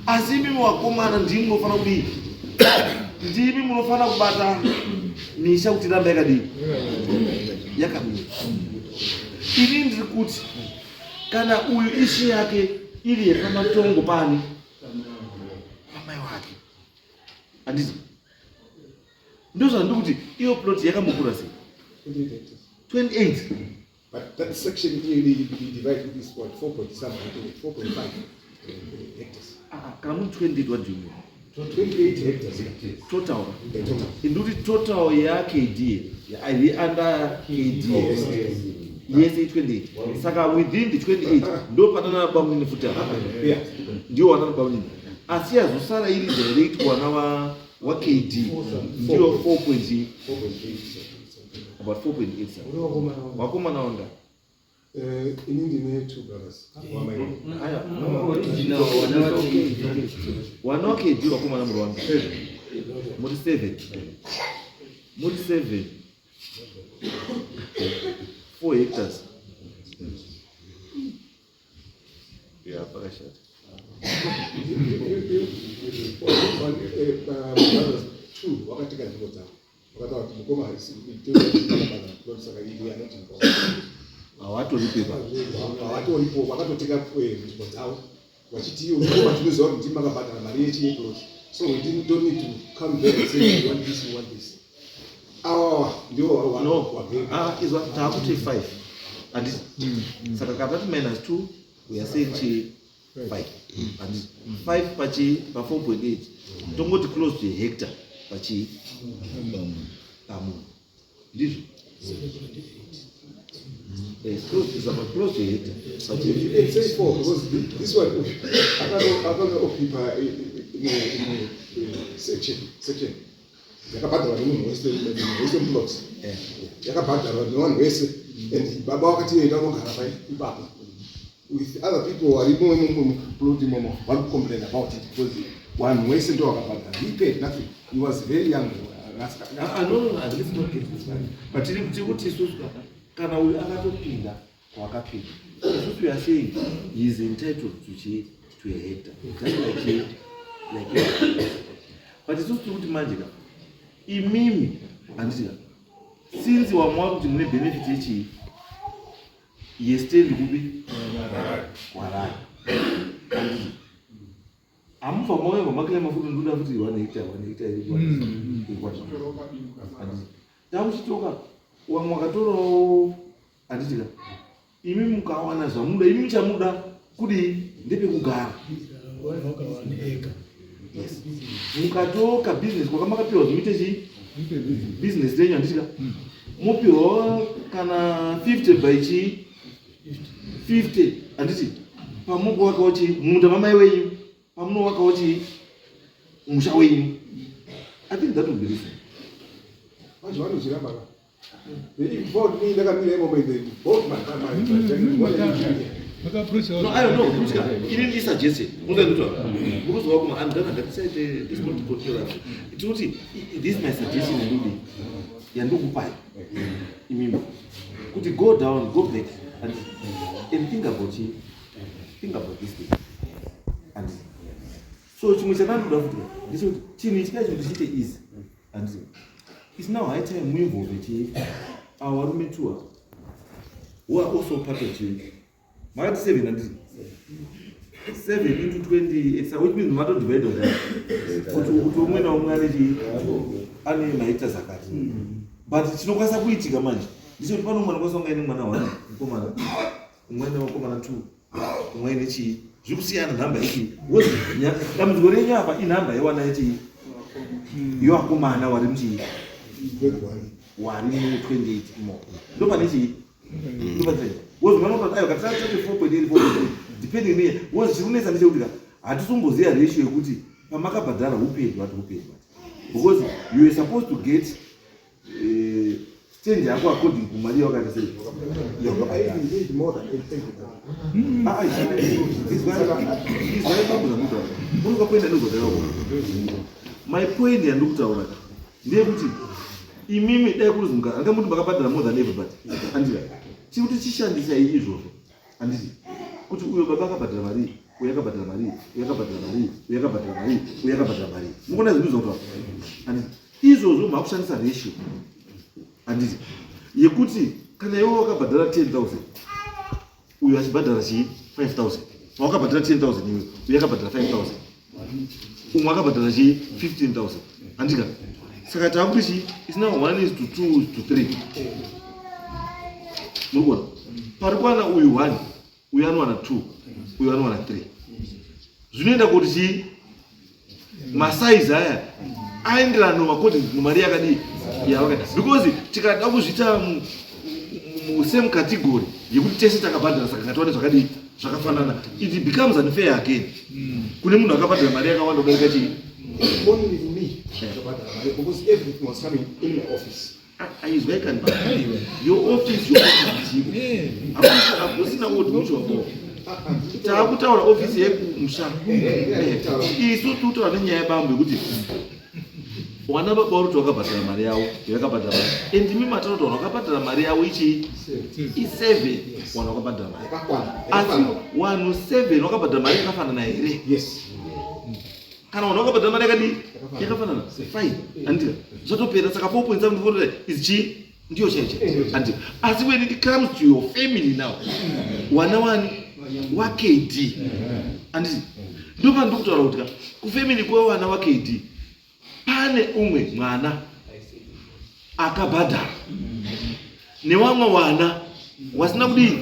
asi imimi wakomana ndimi munofanira kudii ndimi munofanira kubata misha kuti irambe yakadii yakamira ini ndiri kuti kana uyu ishi yake iri yepamatongo pani pamai wake handiti ndozvandiri kuti iyo plot yakamukura sei 28 But that section here divide is what 4 point something 4.5 hectares. Ah, kana muri 28 what do you mean? 28 hectares. Total. Induri total ya KD iri under KD. Yes, 28. Saka within the 28 ndo panana bamunini futi apa. Yeah. Ndio wanana bamunini. Asi yazosara iri direct kuwana wa wa KD ndio 4.8 about 4.8 wakomana wanga Ini ndine two brothers. Wana wa KD wakomana muri wanga muri 7 muri 7. 4 hectares. Yeah, pakashata. Brothers two vakatenga nzvimbo dzavo, vakataura kuti mukoma harisi saka we are not involved. Hawatoripo ipapo. Havatoripo, vakatotenga nzvimbo dzavo vachiti iyo mukoma tinoziva kuti ndimi makabhadhara mari yechiyeplot, so we didn't, don't need to come there and say we want this, we want this. Awawa ndiwo. No. Ah, izwa, taakuti 5, handiti? Saka katati minus 2, we are saying chi 5, handiti? 5 pachi pa 4.8, tongoti close to a hectare pachi pamunhu, ndizvo? Yes, close, is about close to a hectare pachi. You can say four because this one akano occupy imwe section yakabhadharwa nemunhu wese, munhu wese muplot, yakabhadharwa nevanhu vese, and baba wakati enda unogara pa ipapo with other people varimo muplot imomo vari kucomplain about it because vanhu wese ndo vakabhadhara. He paid nothing, he was very young. Ah, no, let's not get this one. But tiri kuti isusu kana uyu akatopinda kwakapinda, isusu we are saying he is entitled to chi to a hectare, just like chi like you. But isusu tiri kuti manje ka imimi, handiti ka, since wamwa kuti mune benefit yechii, yestand kupi, kuHarare, handiti? Hamubva mauya maclaima futi, ndoda futi 1 hectare, 1 hectare iri kwazvo, handiti? Takuchitoka wamwe wakatorawo, handiti ka? Imi mukawana zvamuda, imi chamuda kudii? Ndepekugara. Yes, mukatoka business kwakamakapiwa zvimuite chii, business renyu, handiti ka? Mopiwawo kana 50 by chii, 50, handiti? Pamukuwakawo chii, munda mamai wenyu, pamunowakawo chii, musha wenyu. I think that would be reasonable. Manje vanozviramba ka. They involved me ndakamira imomo, they involved my No, I don't know. Kuti ini ndi suggestion. Unganditora. Because wakuma and then ndatisaite this not control. Tikuti this is my suggestion yandudi. Yandikupai. Imimi. Kuti go down, go back and think about it. Think about this thing. And so chimwe chandandoda futi ndechekuti chinhu ichi kacho ndichiite easy. And it's now high time muinvolve chi our varume two who are also part of chi. Makati seven, handiti? Seven into 20, which means matodivide kuti umwe naumwe ane chii, ane mahectares akati. But chinokwanisa kuitika manje ndechekuti pane umwe anokwanisa kunge aine mwana one mukomana, umwe aine vakomana two, umwe aine chii, zviri kusiyana nhamba yechii, because dambudziko renyu apa inhamba yewana yechii, yevakomana wari muchii, wari mu28 imo, ndo pane chii, because vanoti aiwa katirati 4.8, 4.8, depending ne, because chiri kunetsa ndechekuti ka hatisomboziva ratio yekuti pamakabhadhara who paid what, who paid what, because you were supposed to get stand yako according kumari yawakaita sei. I even paid more than everybody. Izwai bambo zvandikutaura, unoka kuenda ndozvataura. My point yandikutaura ka ndeyekuti imimi dai kuri zimuka angamuti makabhadhara more than everybody, anditi? Chiri kuti chishandisai izvozvo, handiti? Kuti uyo baba akabhadhara mari, uyo akabhadhara mari, uyo akabhadhara mari, uyo akabhadhara mari, uyo akabhadhara mari, mukuona zvinhu zvakutaura, handiti? Izvozvo makushandisa ratio, handiti, yekuti kana iwe wakabhadhara 10,000, uyo achibhadhara chii, 5000, wakabhadhara 10,000 iwe, uyo akabhadhara 5000, umwe akabhadhara chii, 15,000, handika? Saka taakuti chii, is now 1 is to 2 is to 3. Muri kuona pari kuwana uyu 1, uyu anowana 2, uyu anowana 3. Zvinoenda kuti chii, masaizi aya aenderana according kumari yakadii, yavakaita, because tikada kuzviita musame category yekuti tese takabhadhara, saka ngatiwane zvakadii, zvakafanana, it becomes unfair again kune munhu akabhadhara mari yakawanda kudarika chii. Only me ndakabhadhara mari because everything was coming in my office. Aizwai kani, your office, your office chiko hakusina Old Mutual bo. Taakutaura ofisi yekumusha. Isu tikutaura nenyaya yebambo yekuti Wana baba vari kuti wakabhadhara mari yavo, yakabhadhara mari. And imi mataura kuti vanhu vakabhadhara mari yavo ichii? I7 vanhu vakabhadhara mari. Asi vanhu 7 vakabhadhara mari yakafanana here? Yes. Kana vanhu vakabhadhara mari yakadii? Yakafanana. Fine. Andika. Zvatopera saka 4.74 is chii? Ndiyo chaiyo chaiyo. Andika. Asi when it comes to your family now, wana wani waKD. Anditi. Ndopandiri ndikutaura kuti ka kufamily kwewana waKD pane umwe mwana akabhadhara newamwe wana wasina kudii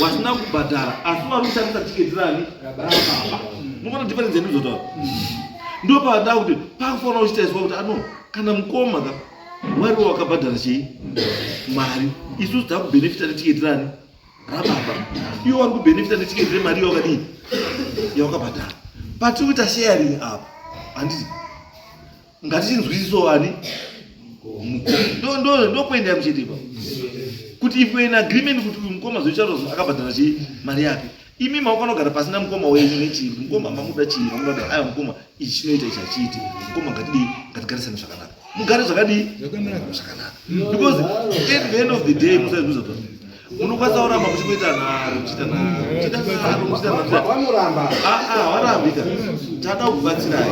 wasina kubhadhara asi wari kushandisa tiketi rani rababa munoona difference yandinozotaura ndopanda kuti pakufanira kuchitaiswa kuti ano kana mukoma ka wariwo wakabhadhara chii mari isusu takubhenefita netiketi rani rababa iwo wari kubhenefita netiketi remari yawakadii yawakabhadhara patiri kuita sharing apa handiti ngatichinzwisiso wani ndokuenda muchete ipa kuti if we're in agreement kuti uyu mukoma zoicharozo akabhadhara chii mari yake imi mawakanogara pasina mukoma wenyu nechii kuti mukoma mamuda chii mamuda aiwa mukoma ichi chinoita ichi hachiiti mukoma ngatidii ngatigarisane zvakanaka mugare zvakadii zvakanaka because at the end of the day musaizviza to munokwanisa kuramba muchingoita nharo muchiita nharo muchiita nharo muchiita nharo vanoramba ah ah varambika tada kubatsirai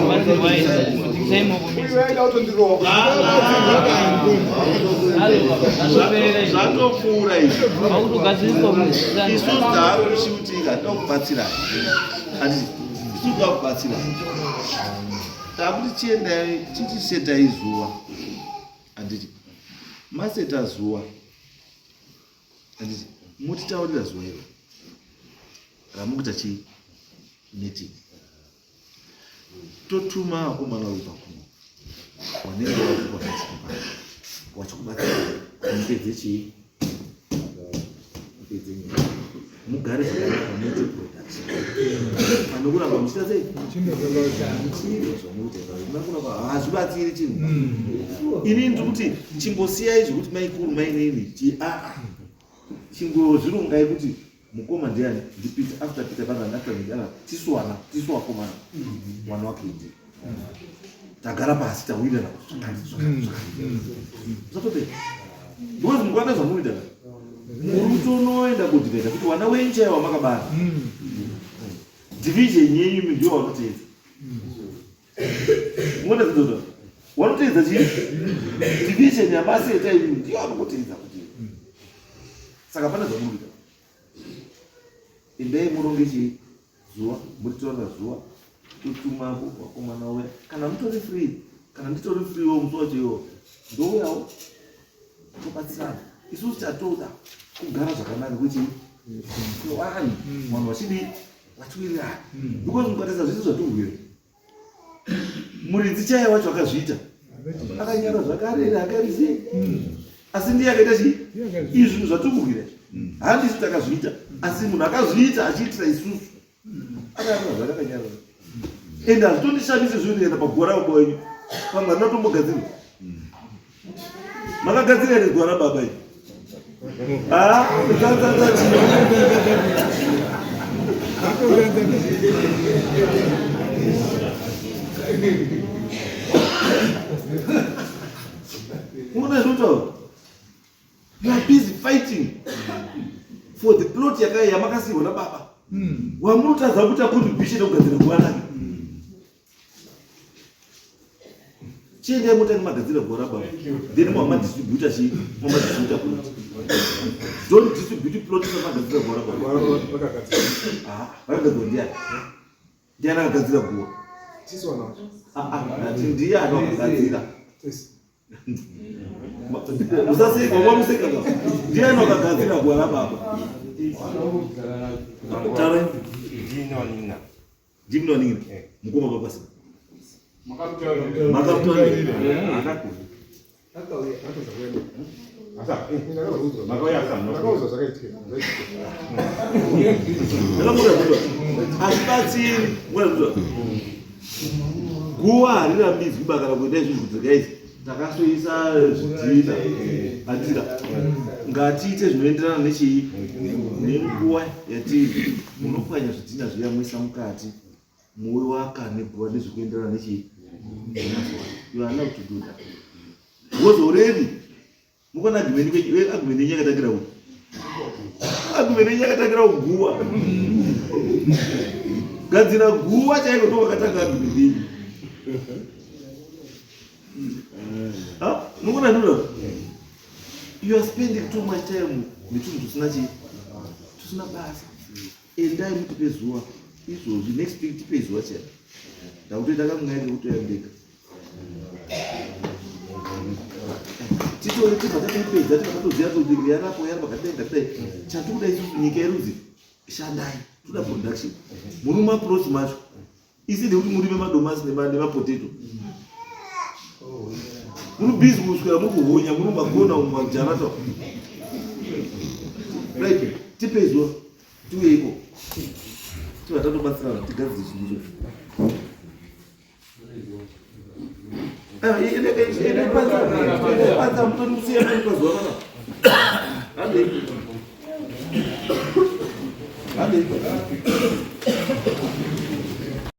zvatopfuura izvi isu takuchiutika toda kubatsirai handiti isu toda kubatsirai takuti chiendai chichisetai zuva handiti maseta zuva handiti mutitaurira zuva iro ramukuita chii meeting totuma vakomana vobva kuno wanenge vakupa vachikupa wachikubatsira mupedze chii mupedze nyaya mugare zvakanaka muite production pane kuramba muchiita sei hazvibatsiri chinhu hmm. ini ndiri kuti chimbosiyai zvekuti maikuru mainini chi aa chingozvirongai kuti mukoma ndiani ndipeter after peter panani after ndana tisu wana tisu wakomana mm. wana wakindi tagara pasi tawirirana zvakati zvakati zvakati zvatopera because mukuona zvamunoita ka muri kutonoenda kodivhaidha kuti wana wenyu chaiwo wamakabara division yenyu imi ndiyo wanoteedza muona zvidoda wanoteedza chii division yamaseta imi ndiyo vanokoteedza kuti saka pane zvamuri kuita endai muronge chii zuva muritorera zuva totumapo vakomana uya kana mutori free kana nditori free wo musi wacho iwo ndouyawo tobatsirana isusu tatoda kugara zvakanaka kuti kwevanhu vanhu vachidii vachiwirirana because mukatarisa zvese zvatirwira muridzi chaiye wacho akazviita akanyara zvakarera akarise asi ndiye akaita chii izvi zvinhu zvatirwira handisu takazviita asi munhu akazviita achiitira isusu akanyara zvakakanyara ende hazvitondishamisi zvinhu kuenda paguva rababa wenyu pamwe harina kutombogadzirwa makagadzira here guva rababa iri ah, Unoona zvinotaura? You are busy fighting for the plot yakaya yamakasiirwa nababa. Wamunotadza kuita contribution yekugadzira guva rake. Chiendai motange magadzira guva rababa. Then mwa madistributor chii? Mwa madistributor plot. Don't distribute plot samagadzira guva rababa. Ah, vakagadzirwa ndiani? Ndiani akagadzira guva? Ah, ah, ndati ndiani wakagadzira? Usaseka, wamuseka ka. Ndiani wakagadzira guva rababa? Taura. Ndini wanina. Ndini wanina. Mukoma baba sina. Makamutaurira. Hazvibatsiri. Guva harirambidzwi baka rakuita izvozvo kuti guys takasoisa zvidhina hatira ngatiite zvinoenderana nechii nenguva yatiri munopwanya zvidhina zviya moisa mukati mowaka neguva nezvikuenderana nechii nemazuva. You are allowed to do that because already mukaona argument kwenyu, argument yenyu yakatangira ku argument yenyu yakatangira kuguwa gadzira guwa chaiko ndo vakatanga argument yenyu. Ah, mukuona ndura you are spending too much time netunhu tusina chii, tusina basa. Endai mutipe zuva izvozvi, next week tipe zuva chero ndakutoita kamwai kekutoya ndega titore tibva tatoipedza, tibva tatoziva kuti yarapo yarapa kadai kadai. Chatikuda isusu nyika yerudzi, shandai, toda production muri mumaplots macho isi nekuti murime madomasi nemapotato. Muri busy kuswera muri kuhonya muri makona mumajarata. Right, tipe zuva tiuyeiko, tibva tatobatsirana tigadzire chinhu ichocho. Mutori kusiya pazuva kana